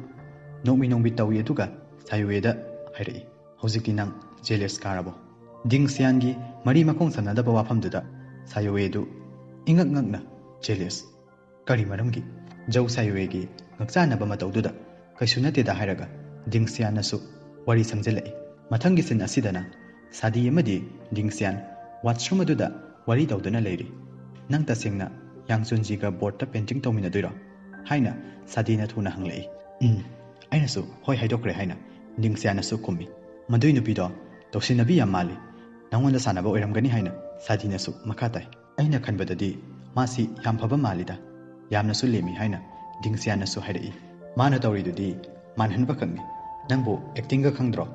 ꯅꯣꯡꯃꯤ ꯅꯣꯡꯃꯤ ꯇꯧꯏ, ꯑꯗꯨꯒ ꯁꯥꯏꯋꯦꯗ ꯍꯥꯏꯔꯛꯏ, "ꯍꯧꯖꯤꯛꯇꯤ ꯅꯪ ꯖꯦꯂꯤꯌꯁ ꯀꯥꯔꯕꯣ?" ꯗꯤꯡꯁꯤꯌꯥꯟꯒꯤ ꯃꯔꯤ ꯃꯈꯣꯡ ꯁꯝꯅꯗꯕ ꯋꯥꯐꯝꯗꯨꯗ ꯁꯥꯏꯋꯦꯗꯨ ꯏꯉꯛ ꯉꯛꯅ, "ꯖꯦꯂꯤꯌꯁ? ꯀꯔꯤ ꯃꯔꯝꯒꯤ?" ꯖꯧ ꯁꯥꯏꯋꯦꯒꯤ ꯉꯛꯆꯥꯟꯅꯕ ꯃꯇꯧꯗꯨꯗ, "ꯀꯩꯁꯨ ꯅꯠꯇꯦꯗ" ꯍꯥꯏꯔꯒ ꯗꯤꯡꯁꯤꯌꯥꯟꯅꯁꯨ ꯋꯥꯔꯤ ꯁꯝꯖꯤꯜꯂꯛꯏ꯫ ꯃꯊꯪꯒꯤ ꯁꯤꯟ ꯑꯁꯤꯗꯅ ꯁꯥꯗꯤ ꯑꯃꯗꯤ ꯗꯤꯡꯁꯤꯌꯥꯟ ꯋꯥꯁꯔꯨꯝ ꯑꯗꯨꯗ ꯋꯥꯔꯤ ꯇꯧꯗꯨꯅ ꯂꯩꯔꯤ꯫ "ꯅꯪ ꯇꯁꯦꯡꯅ ꯌꯥꯡꯆꯨꯟꯖꯤꯒ ꯕꯣꯔꯗꯇ ꯄꯦꯟꯇꯤꯡ ꯇꯧꯃꯤꯟꯅꯗꯣꯏꯔꯣ?" ꯍꯥꯏꯅ ꯁꯥꯗꯤꯅ ꯊꯨꯅ ꯍꯪꯂꯛꯏ꯫ "ꯎꯝ, ꯑꯩꯅꯁꯨ ꯍꯣꯏ ꯍꯥꯏꯗꯣꯛꯈ꯭ꯔꯦ" ꯍꯥꯏꯅ ꯗꯤꯡꯁꯤꯌꯥꯟꯅꯁꯨ ꯈꯨꯝꯃꯤ꯫ "ꯃꯗꯨꯏ ꯅꯨꯄꯤꯗꯣ ꯇꯧꯁꯤꯟꯅꯕꯤ ꯌꯥꯝ ꯃꯥꯜꯂꯤ, ꯅꯉꯣꯟꯗ ꯁꯥꯟꯅꯕ ꯑꯣꯏꯔꯝꯒꯅꯤ" ꯍꯥꯏꯅ ꯁꯥꯗꯤꯅꯁꯨ ꯃꯈꯥ ꯇꯥꯏ꯫ "ꯑꯩꯅ ꯈꯟꯕꯗꯗꯤ ꯃꯥꯁꯤ ꯌꯥꯝ ꯐꯕ ꯃꯥꯜꯂꯤꯗ, ꯌꯥꯝꯅꯁꯨ ꯂꯦꯝꯃꯤ" ꯍꯥꯏꯅ ꯗꯤꯡꯁꯤꯌꯥꯟꯅꯁꯨ ꯍꯥꯏꯔꯛꯏ꯫ "ꯃꯥꯅ ꯇꯧꯔꯤꯗꯨꯗꯤ ꯃꯥꯟꯍꯟꯕ ꯈꯛꯅꯤ꯫ ꯅꯪꯕꯨ ꯑꯦꯛꯇꯤꯡꯒ ꯈꯪꯗ꯭ꯔꯣ?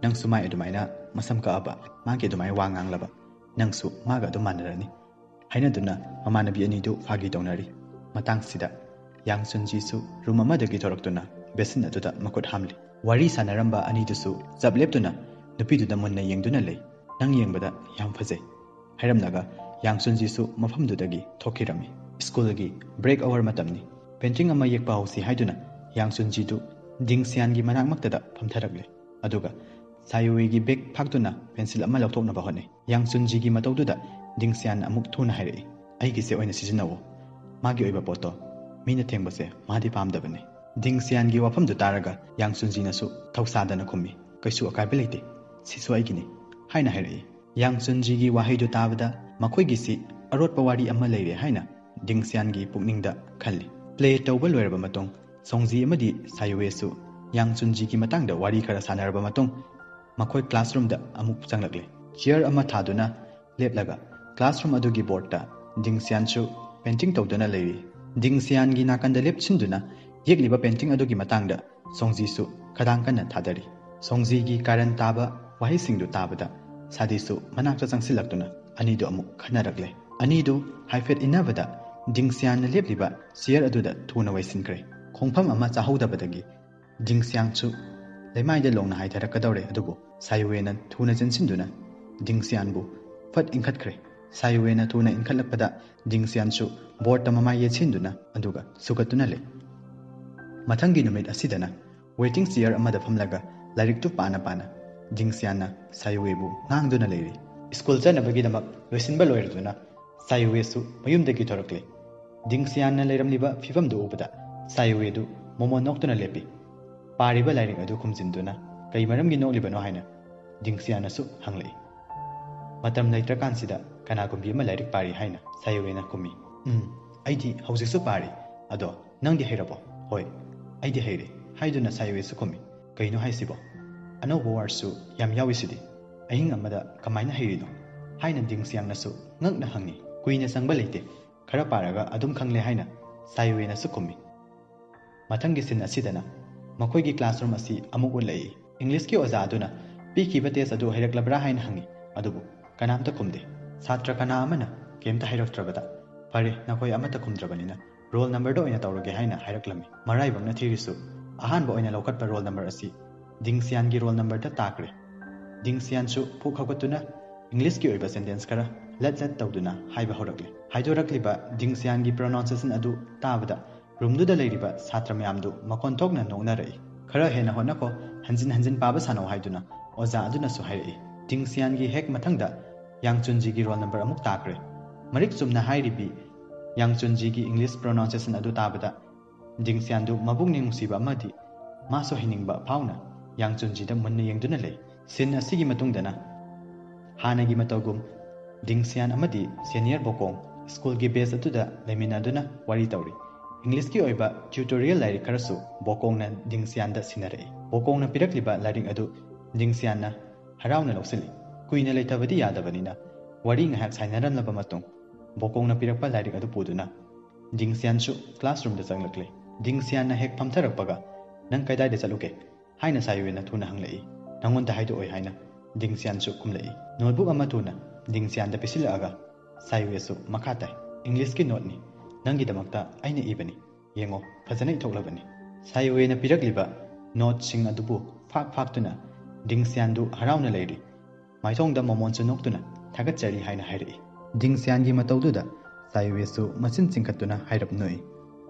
"ꯅꯪꯁꯨ ꯃꯥꯏ ꯑꯗꯨꯃꯥꯏꯅ ꯃꯁꯝ ꯀꯛꯑꯕ, ꯃꯥꯒꯤ ꯑꯗꯨꯃꯥꯏꯅ ꯋꯥ ꯉꯥꯡꯂꯕ, ꯅꯪꯁꯨ ꯃꯥꯒ ꯑꯗꯨꯝ ꯃꯥꯟꯅꯔꯅꯤ" ꯍꯥꯏꯅꯗꯨꯅ ꯃꯃꯥꯟꯅꯕꯤ ꯑꯅꯤꯗꯨ ꯐꯥꯒꯤ ꯇꯧꯅꯔꯤ꯫ ꯃꯇꯥꯡꯁꯤꯗ ꯌꯥꯡ ꯆꯨꯟꯖꯤꯁꯨ ꯔꯨꯝ ꯑꯃꯗꯒꯤ ꯊꯣꯔꯛꯇꯨꯅ ꯕꯦꯁꯤꯟ ꯑꯗꯨꯗ ꯃꯈꯨꯠ ꯍꯥꯝꯂꯤ꯫ ꯋꯥꯔꯤ ꯁꯥꯟꯅꯔꯝꯕ ꯑꯅꯤꯗꯨꯁꯨ ꯆꯞ ꯂꯦꯞꯇꯨꯅ ꯅꯨꯄꯤꯗꯨꯗ ꯃꯨꯟꯅ ꯌꯦꯡꯗꯨꯅ ꯂꯩ꯫ "ꯅꯪ ꯌꯦꯡꯕꯗ ꯌꯥꯝ ꯐꯖꯩ" ꯍꯥꯏꯔꯝꯂꯒ ꯌꯥꯡ ꯆꯨꯟꯖꯤꯁꯨ ꯃꯐꯝꯗꯨꯗꯒꯤ ꯊꯣꯛꯈꯤꯔꯝꯃꯤ꯫ ꯁ꯭ꯀꯨꯜꯒꯤ ꯕ꯭ꯔꯦꯛ ꯑꯋꯥꯔ ꯃꯇꯝꯅꯤ꯫ ꯄꯦꯟꯇꯤꯡ ꯑꯃ ꯌꯦꯛꯄ ꯍꯧꯁꯤ ꯍꯥꯏꯗꯨꯅ ꯌꯥꯡ ꯆꯨꯟꯖꯤꯗꯨ ꯗꯤꯡ ꯁꯤꯌꯥꯟꯒꯤ ꯃꯅꯥꯛꯃꯛꯇꯗ ꯐꯝꯊꯔꯛꯂꯦ꯫ ꯑꯗꯨꯒ ꯁꯥꯌꯨꯋꯦꯒꯤ ꯕꯦꯒ ꯐꯥꯛꯇꯨꯅ ꯄꯦꯟꯁꯤꯜ ꯑꯃ ꯂꯧꯊꯣꯛꯅꯕ ꯍꯣꯠꯅꯩ꯫ ꯌꯥꯡ ꯆꯨꯟꯖꯤꯒꯤ ꯃꯇꯧꯗꯨꯗ ꯗꯤꯡ ꯁꯤꯌꯥꯟꯅ ꯑꯃꯨꯛ ꯊꯨꯅ ꯍꯥꯏꯔꯛꯏ, "ꯑꯩꯒꯤꯁꯦ ꯑꯣꯏꯅ ꯁꯤꯖꯤꯟꯅꯧꯋꯣ꯫ ꯃꯥꯒꯤ ꯑꯣꯏꯕ ꯄꯣꯠꯇꯣ ꯃꯤꯅ ꯊꯦꯡꯕꯁꯦ ꯃꯥꯗꯤ ꯄꯥꯝꯗꯕꯅꯤ"꯫ ꯗꯤꯡ ꯁꯤꯌꯥꯟꯒꯤ ꯋꯥꯐꯝꯗꯨ ꯇꯥꯔꯒ ꯌꯥꯡ ꯆꯨꯟꯖꯤꯅꯁꯨ ꯊꯧꯁꯥꯗꯅ ꯈꯨꯝꯃꯤ, "ꯀꯩꯁꯨ ꯑꯀꯥꯏꯕ ꯂꯩꯇꯦ, ꯁꯤꯁꯨ ꯑꯩꯒꯤꯅꯤ" ꯍꯥꯏꯅ ꯍꯥꯏꯔꯛꯏ꯫ ꯌꯥꯡ ꯆꯨꯟꯖꯤꯒꯤ ꯋꯥꯍꯩꯗꯨ ꯇꯥꯕꯗ ꯃꯈꯣꯏꯒꯤꯁꯤ ꯑꯔꯣꯠꯄ ꯋꯥꯔꯤ ꯑꯃ ꯂꯩꯔꯦ ꯍꯥꯏꯅ ꯗꯤꯡ ꯁꯤꯌꯥꯟꯒꯤ ꯄꯨꯛꯅꯤꯡꯗ ꯈꯜꯂꯤ꯫ ꯄ꯭ꯂꯦ ꯇꯧꯕ ꯂꯣꯏꯔꯕ ꯃꯇꯨꯡ ꯁꯣꯡꯖꯤ ꯑꯃꯗꯤ ꯁꯥꯌꯨꯋꯦꯁꯨ ꯌꯥꯡ ꯆꯨꯟꯖꯤꯒꯤ ꯃꯇꯥꯡꯗ ꯋꯥꯔꯤ ꯈꯔ ꯁꯥꯟꯅꯔꯕ ꯃꯇꯨꯡ ꯃꯈꯣꯏ ꯀ꯭ꯂꯥꯁꯔꯨꯝꯗ ꯑꯃꯨꯛ ꯆꯪꯂꯛꯂꯦ꯫ ꯆꯤꯌꯔ ꯑꯃ ꯊꯥꯗꯨꯅ ꯂꯦꯞꯂꯒ ꯀ꯭ꯂꯥꯁꯔꯨꯝ ꯑꯗꯨꯒꯤ ꯕꯣꯔꯗꯇ ꯗꯤꯡ ꯁꯤꯌꯥꯟꯁꯨ ꯄꯦꯟꯇꯤꯡ ꯇꯧꯗꯨꯅ ꯂꯩꯔꯤ꯫ ꯗꯤꯡ ꯁꯤꯌꯥꯟꯒꯤ ꯅꯥꯀꯟꯗ ꯂꯦꯞꯁꯤꯟꯗꯨꯅ ꯌꯦꯛꯂꯤꯕ ꯄꯦꯟꯇꯤꯡ ꯑꯗꯨꯒꯤ ꯃꯇꯥꯡꯗ ꯁꯣꯡꯖꯤꯁꯨ ꯈꯗꯥꯡ ꯀꯟꯅ ꯊꯥꯗꯔꯤ꯫ ꯁꯣꯡꯖꯤꯒꯤ ꯀꯥꯔꯟ ꯇꯥꯕ ꯋꯥꯍꯩꯁꯤꯡꯗꯨ ꯇꯥꯕꯗ ꯁꯥꯗꯤꯁꯨ ꯃꯅꯥꯛꯇ ꯆꯪꯁꯤꯜꯂꯛꯇꯨꯅ ꯑꯅꯤꯗꯨ ꯑꯃꯨꯛ ꯈꯟꯅꯔꯛꯂꯦ꯫ ꯑꯅꯤꯗꯨ ꯍꯥꯏꯐꯦꯠ ꯏꯟꯅꯕꯗ ꯗꯤꯡ ꯁꯤꯌꯥꯟꯅ ꯂꯦꯞꯂꯤꯕ ꯆꯤꯌꯔ ꯑꯗꯨꯗ ꯊꯨꯅ ꯋꯥꯏꯁꯤꯟꯈ꯭ꯔꯦ꯫ ꯈꯣꯡꯐꯝ ꯑꯃ ꯆꯥꯍꯧꯗꯕꯗꯒꯤ ꯗꯤꯡ ꯁꯤꯌꯥꯟꯁꯨ ꯂꯩꯃꯥꯏꯗ ꯂꯣꯡꯅ ꯍꯥꯏꯊꯔꯛꯀꯗꯧꯔꯦ, ꯑꯗꯨꯕꯨ ꯁꯥꯌꯨꯋꯦꯅ ꯊꯨꯅ ꯆꯦꯟꯁꯤꯟꯗꯨꯅ ꯗꯤꯡ ꯁꯤꯌꯥꯟꯕꯨ ꯐꯠ ꯏꯟꯈꯠꯈ꯭ꯔꯦ꯫ ꯁꯥꯌꯨꯋꯦꯅ ꯊꯨꯅ ꯏꯟꯈꯠꯂꯛꯄꯗ ꯗꯤꯡ ꯁꯤꯌꯥꯟꯁꯨ ꯕꯣꯔꯗꯇ ꯃꯃꯥꯏ ꯌꯦꯠꯁꯤꯟꯗꯨꯅ ꯑꯗꯨꯒ ꯁꯨꯒꯠꯇꯨꯅ ꯂꯩ꯫ ꯃꯊꯪꯒꯤ ꯅꯨꯃꯤꯠ ꯑꯁꯤꯗꯅ ꯋꯦꯇꯤꯡ ꯆꯤꯌꯔ ꯑꯃꯗ ꯐꯝꯂꯒ ꯂꯥꯏꯔꯤꯛꯇꯨ ꯄꯥꯅ ꯄꯥꯅ ꯗꯤꯡ ꯁꯤꯌꯥꯟꯅ ꯁꯥꯌꯨꯋꯦꯕꯨ ꯉꯥꯡꯗꯨꯅ ꯂꯩꯔꯤ꯫ ꯁ꯭ꯀꯨꯜ ꯆꯠꯅꯕꯒꯤꯗꯃꯛ ꯂꯣꯏꯁꯤꯟꯕ ꯂꯣꯏꯔꯗꯨꯅ ꯁꯥꯌꯨꯋꯦꯁꯨ ꯃꯌꯨꯝꯗꯒꯤ ꯊꯣꯔꯛꯂꯦ꯫ ꯗꯤꯡ ꯁꯤꯌꯥꯟꯅ ꯂꯩꯔꯝꯂꯤꯕ ꯐꯤꯕꯝꯗꯨ ꯎꯕꯗ ꯁꯥꯌꯨꯋꯦꯗꯨ ꯃꯣꯃꯣꯟ ꯅꯣꯛꯇꯨꯅ ꯂꯦꯞꯄꯤ꯫ ꯄꯥꯔꯤꯕ ꯂꯥꯏꯔꯤꯛ ꯑꯗꯨ ꯈꯨꯝꯖꯤꯟꯗꯨꯅ ꯀꯩ ꯃꯔꯝꯒꯤ ꯅꯣꯛꯂꯤꯕꯅꯣ ꯍꯥꯏꯅ ꯗꯤꯡ ꯁꯤꯌꯥꯟꯅꯁꯨ ꯍꯪꯂꯛꯏ꯫ "ꯃꯇꯝ ꯂꯩꯇ꯭ꯔꯀꯥꯟꯁꯤꯗ ꯀꯅꯥꯒꯨꯝꯕꯤ ꯑꯃ ꯂꯥꯏꯔꯤꯛ ꯄꯥꯔꯤ" ꯍꯥꯏꯅ ꯁꯥꯌꯨꯋꯦꯅ ꯈꯨꯝꯃꯤ꯫ "ꯎꯝ, ꯑꯩꯗꯤ ꯍꯧꯖꯤꯛꯁꯨ ꯄꯥꯔꯤ꯫ ꯑꯗꯣ ꯅꯪꯗꯤ ꯍꯩꯔꯕꯣ?" "ꯍꯣꯏ, ꯑꯩꯗꯤ ꯍꯩꯔꯦ" ꯍꯥꯏꯗꯨꯅ ꯁꯥꯌꯨꯋꯦꯁꯨ ꯈꯨꯝꯃꯤ꯫ "ꯀꯩꯅꯣ ꯍꯥꯏꯁꯤꯕꯣ? ꯑꯅꯧꯕ ꯋꯥꯔꯗꯁꯨ ꯌꯥꯝ ꯌꯥꯎꯏꯁꯤꯗꯤ꯫ ꯑꯍꯤꯡ ꯑꯃꯗ ꯀꯃꯥꯏꯅ ꯍꯩꯔꯤꯅꯣ?" ꯍꯥꯏꯅ ꯗꯤꯡ ꯁꯤꯌꯥꯟꯅꯁꯨ ꯉꯛꯅ ꯍꯪꯉꯤ꯫ "ꯀꯨꯏꯅ ꯆꯪꯕ ꯂꯩꯇꯦ, ꯈꯔ ꯄꯥꯔꯒ ꯑꯗꯨꯝ ꯈꯪꯂꯦ" ꯍꯥꯏꯅ ꯁꯥꯌꯨꯋꯦꯅꯁꯨ ꯈꯨꯝꯃꯤ꯫ ꯃꯊꯪꯒꯤ ꯁꯤꯟ ꯑꯁꯤꯗꯅ ꯃꯈꯣꯏꯒꯤ ꯀ꯭ꯂꯥꯁꯔꯨꯝ ꯑꯁꯤ ꯑꯃꯨꯛ ꯎꯠꯂꯛꯏ꯫ ꯏꯪꯂꯤꯁꯀꯤ ꯑꯣꯖꯥ ꯑꯗꯨꯅ ꯄꯤꯈꯤꯕ ꯇꯦꯁ ꯑꯗꯨ ꯍꯩꯔꯛꯂꯕ꯭ꯔꯥ ꯍꯥꯏꯅ ꯍꯪꯉꯤ꯫ ꯑꯗꯨꯕꯨ ꯀꯅꯥꯝꯇ ꯈꯨꯝꯗꯦ꯫ ꯁꯥꯇ꯭ꯔ ꯀꯅꯥ ꯑꯃꯅ ꯀꯩꯝꯇ ꯍꯥꯏꯔꯛꯇ꯭ꯔꯕꯗ, "ꯐꯔꯦ, ꯅꯈꯣꯏ ꯑꯃꯠꯇ ꯈꯨꯝꯗ꯭ꯔꯕꯅꯤꯅ ꯔꯣꯜ ꯅꯝꯕꯔꯗ ꯑꯣꯏꯅ ꯇꯧꯔꯒꯦ" ꯍꯥꯏꯅ ꯍꯥꯏꯔꯛꯂꯝꯃꯤ꯫ ꯃꯔꯥꯏꯕꯛꯅ ꯊꯤꯔꯤꯁꯨ, ꯑꯍꯥꯟꯕ ꯑꯣꯏꯅ ꯂꯧꯈꯠꯄ ꯔꯣꯜ ꯅꯝꯕꯔ ꯑꯁꯤ ꯗꯤꯡꯁꯤꯌꯥꯟꯒꯤ ꯔꯣꯜ ꯅꯝꯕꯔꯗ ꯇꯥꯈ꯭ꯔꯦ꯫ ꯗꯤꯡꯁꯤꯌꯥꯟꯁꯨ ꯄꯨꯛ ꯍꯧꯒꯠꯇꯨꯅ ꯏꯪꯂꯤꯁꯀꯤ ꯑꯣꯏꯕ ꯁꯦꯟꯇꯦꯟꯁ ꯈꯔ ꯂꯠ ꯂꯠ ꯇꯧꯗꯨꯅ ꯍꯥꯏꯕ ꯍꯧꯔꯛꯂꯦ꯫ ꯍꯥꯏꯗꯣꯔꯛꯂꯤꯕ ꯗꯤꯡꯁꯤꯌꯥꯟꯒꯤ ꯄ꯭ꯔꯣꯅꯥꯎꯟꯁꯤꯌꯦꯁꯟ ꯑꯗꯨ ꯇꯥꯕꯗ ꯔꯨꯝꯗꯨꯗ ꯂꯩꯔꯤꯕ ꯁꯥꯇ꯭ꯔ ꯃꯌꯥꯝꯗꯨ ꯃꯈꯣꯟ ꯊꯣꯛꯅ ꯅꯣꯛꯅꯔꯛꯏ꯫ "ꯈꯔ ꯍꯦꯟꯅ ꯍꯣꯠꯅꯈꯣ, ꯍꯟꯖꯤꯟ ꯍꯟꯖꯤꯟ ꯄꯥꯕ ꯁꯥꯟꯅꯧ" ꯍꯥꯏꯗꯨꯅ ꯑꯣꯖꯥ ꯑꯗꯨꯅꯁꯨ ꯍꯥꯏꯔꯛꯏ꯫ ꯗꯤꯡꯁꯤꯌꯥꯟꯒꯤ ꯍꯦꯛ ꯃꯊꯪꯗ ꯌꯥꯡꯆꯨꯟꯖꯤꯒꯤ ꯔꯣꯜ ꯅꯝꯕꯔ ꯑꯃꯨꯛ ꯇꯥꯈ꯭ꯔꯦ꯫ ꯃꯔꯤꯛ ꯆꯨꯝꯅ ꯍꯥꯏꯔꯤꯕꯤ ꯌꯥꯡꯆꯨꯟꯖꯤꯒꯤ ꯏꯪꯂꯤꯁ ꯄ꯭ꯔꯣꯅꯥꯎꯟꯁꯤꯌꯦꯁꯟ ꯑꯗꯨ ꯇꯥꯕꯗ ꯗꯤꯡꯁꯤꯌꯥꯟꯗꯨ ꯃꯕꯨꯛꯅꯤꯡ ꯅꯨꯡꯁꯤꯕ ꯑꯃꯗꯤ ꯃꯥꯁꯨ ꯍꯩꯅꯤꯡꯕ ꯐꯥꯎꯅ ꯌꯥꯡꯆꯨꯟꯖꯤꯗ ꯃꯨꯟꯅ ꯌꯦꯡꯗꯨꯅ ꯂꯩ꯫ ꯁꯤꯟ ꯑꯁꯤꯒꯤ ꯃꯇꯨꯡꯗꯅ ꯍꯥꯟꯅꯒꯤ ꯃꯇꯧꯒꯨꯝ ꯗꯤꯡꯁꯤꯌꯥꯟ ꯑꯃꯗꯤ ꯁꯦꯅꯤꯌꯔ ꯕꯣꯀꯣꯡ ꯁ꯭ꯀꯨꯜꯒꯤ ꯕꯦꯁ ꯑꯗꯨꯗ ꯂꯩꯃꯤꯟꯅꯗꯨꯅ ꯋꯥꯔꯤ ꯇꯧꯔꯤ꯫ ꯏꯪꯂꯤꯁꯀꯤ ꯑꯣꯏꯕ ꯇ꯭ꯌꯨꯇꯣꯔꯤꯌꯦꯜ ꯂꯥꯏꯔꯤꯛ ꯈꯔꯁꯨ ꯕꯣꯀꯣꯡꯅ ꯗꯤꯡꯁꯤꯌꯥꯟꯗ ꯁꯤꯟꯅꯔꯛꯏ꯫ ꯕꯣꯀꯣꯡꯅ ꯄꯤꯔꯛꯂꯤꯕ ꯂꯥꯏꯔꯤꯛ ꯑꯗꯨ ꯗꯤꯡꯁꯤꯌꯥꯟꯅ ꯍꯔꯥꯎꯅ ꯂꯧꯁꯤꯜꯂꯤ꯫ ꯀꯨꯏꯅ ꯂꯩꯊꯕꯗꯤ ꯌꯥꯗꯕꯅꯤꯅ ꯋꯥꯔꯤ ꯉꯥꯏꯍꯥꯛ ꯁꯥꯟꯅꯔꯝꯂꯕ ꯃꯇꯨꯡ ꯕꯣꯀꯣꯡꯅ ꯄꯤꯔꯛꯄ ꯂꯥꯏꯔꯤꯛ ꯑꯗꯨ ꯄꯨꯗꯨꯅ ꯗꯤꯡꯁꯤꯌꯥꯟꯁꯨ ꯀ꯭ꯂꯥꯁꯔꯨꯝꯗ ꯆꯪꯂꯛꯂꯦ꯫ ꯗꯤꯡꯁꯤꯌꯥꯟꯅ ꯍꯦꯛ ꯐꯝꯊꯔꯛꯄꯒ, "ꯅꯪ ꯀꯗꯥꯏꯗ ꯆꯠꯂꯨꯒꯦ?" ꯍꯥꯏꯅ ꯁꯥꯏꯋꯦꯅ ꯊꯨꯅ ꯍꯪꯂꯛꯏ꯫ "ꯅꯉꯣꯟꯗ ꯍꯥꯏꯗꯣꯛꯑꯣꯏ" ꯍꯥꯏꯅ ꯗꯤꯡꯁꯤꯌꯥꯟꯁꯨ ꯈꯨꯝꯂꯛꯏ꯫ ꯅꯣꯠꯕꯨꯛ ꯑꯃ ꯊꯨꯅ ꯗꯤꯡꯁꯤꯌꯥꯟꯗ ꯄꯤꯁꯤꯜꯂꯛꯑꯒ ꯁꯥꯏꯋꯦꯁꯨ ꯃꯈꯥ ꯇꯥꯏ꯫ "ꯏꯪꯂꯤꯁꯀꯤ ꯅꯣꯠꯅꯤ꯫ ꯅꯪꯒꯤꯗꯃꯛꯇ ꯑꯩꯅ ꯏꯕꯅꯤ꯫ ꯌꯦꯡꯉꯣ, ꯐꯖꯅ ꯏꯊꯣꯛꯂꯕꯅꯤ꯫" ꯁꯥꯏꯋꯦꯅ ꯄꯤꯔꯛꯂꯤꯕ ꯅꯣꯠꯁꯤꯡ ꯑꯗꯨꯕꯨ ꯐꯥꯛ ꯐꯥꯛꯇꯨꯅ ꯗꯤꯡꯁꯤꯌꯥꯟꯗꯨ ꯍꯔꯥꯎꯅ ꯂꯩꯔꯤ꯫ ꯃꯥꯏꯊꯣꯡꯗ ꯃꯃꯣꯟꯁꯨ ꯅꯣꯛꯇꯨꯅ "ꯊꯥꯒꯠꯆꯔꯤ" ꯍꯥꯏꯅ ꯍꯥꯏꯔꯛꯏ꯫ ꯗꯤꯡꯁꯤꯌꯥꯟꯒꯤ ꯃꯇꯧꯗꯨꯗ ꯁꯥꯏꯋꯦꯁꯨ ꯃꯆꯤꯟ ꯆꯤꯡꯈꯠꯇꯨꯅ ꯍꯥꯏꯔꯞ ꯅꯣꯛꯏ꯫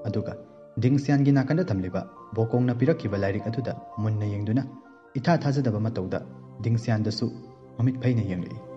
ꯑꯗꯨꯒ ꯗꯤꯡꯁꯤꯌꯥꯟꯒꯤ ꯅꯥꯀꯟꯗ ꯊꯝꯂꯤꯕ ꯕꯣꯀꯣꯡꯅ ꯄꯤꯔꯛꯈꯤꯕ ꯂꯥꯏꯔꯤꯛ ꯑꯗꯨꯗ ꯃꯨꯟꯅ ꯌꯦꯡꯗꯨꯅ ꯏꯊꯥ ꯊꯥꯖꯗꯕ ꯃꯇꯧꯗ ꯗꯤꯡꯁꯤꯌꯥꯟꯗꯁꯨ ꯃꯃꯤꯠ ꯐꯩꯅ ꯌꯦꯡꯂꯛꯏ꯫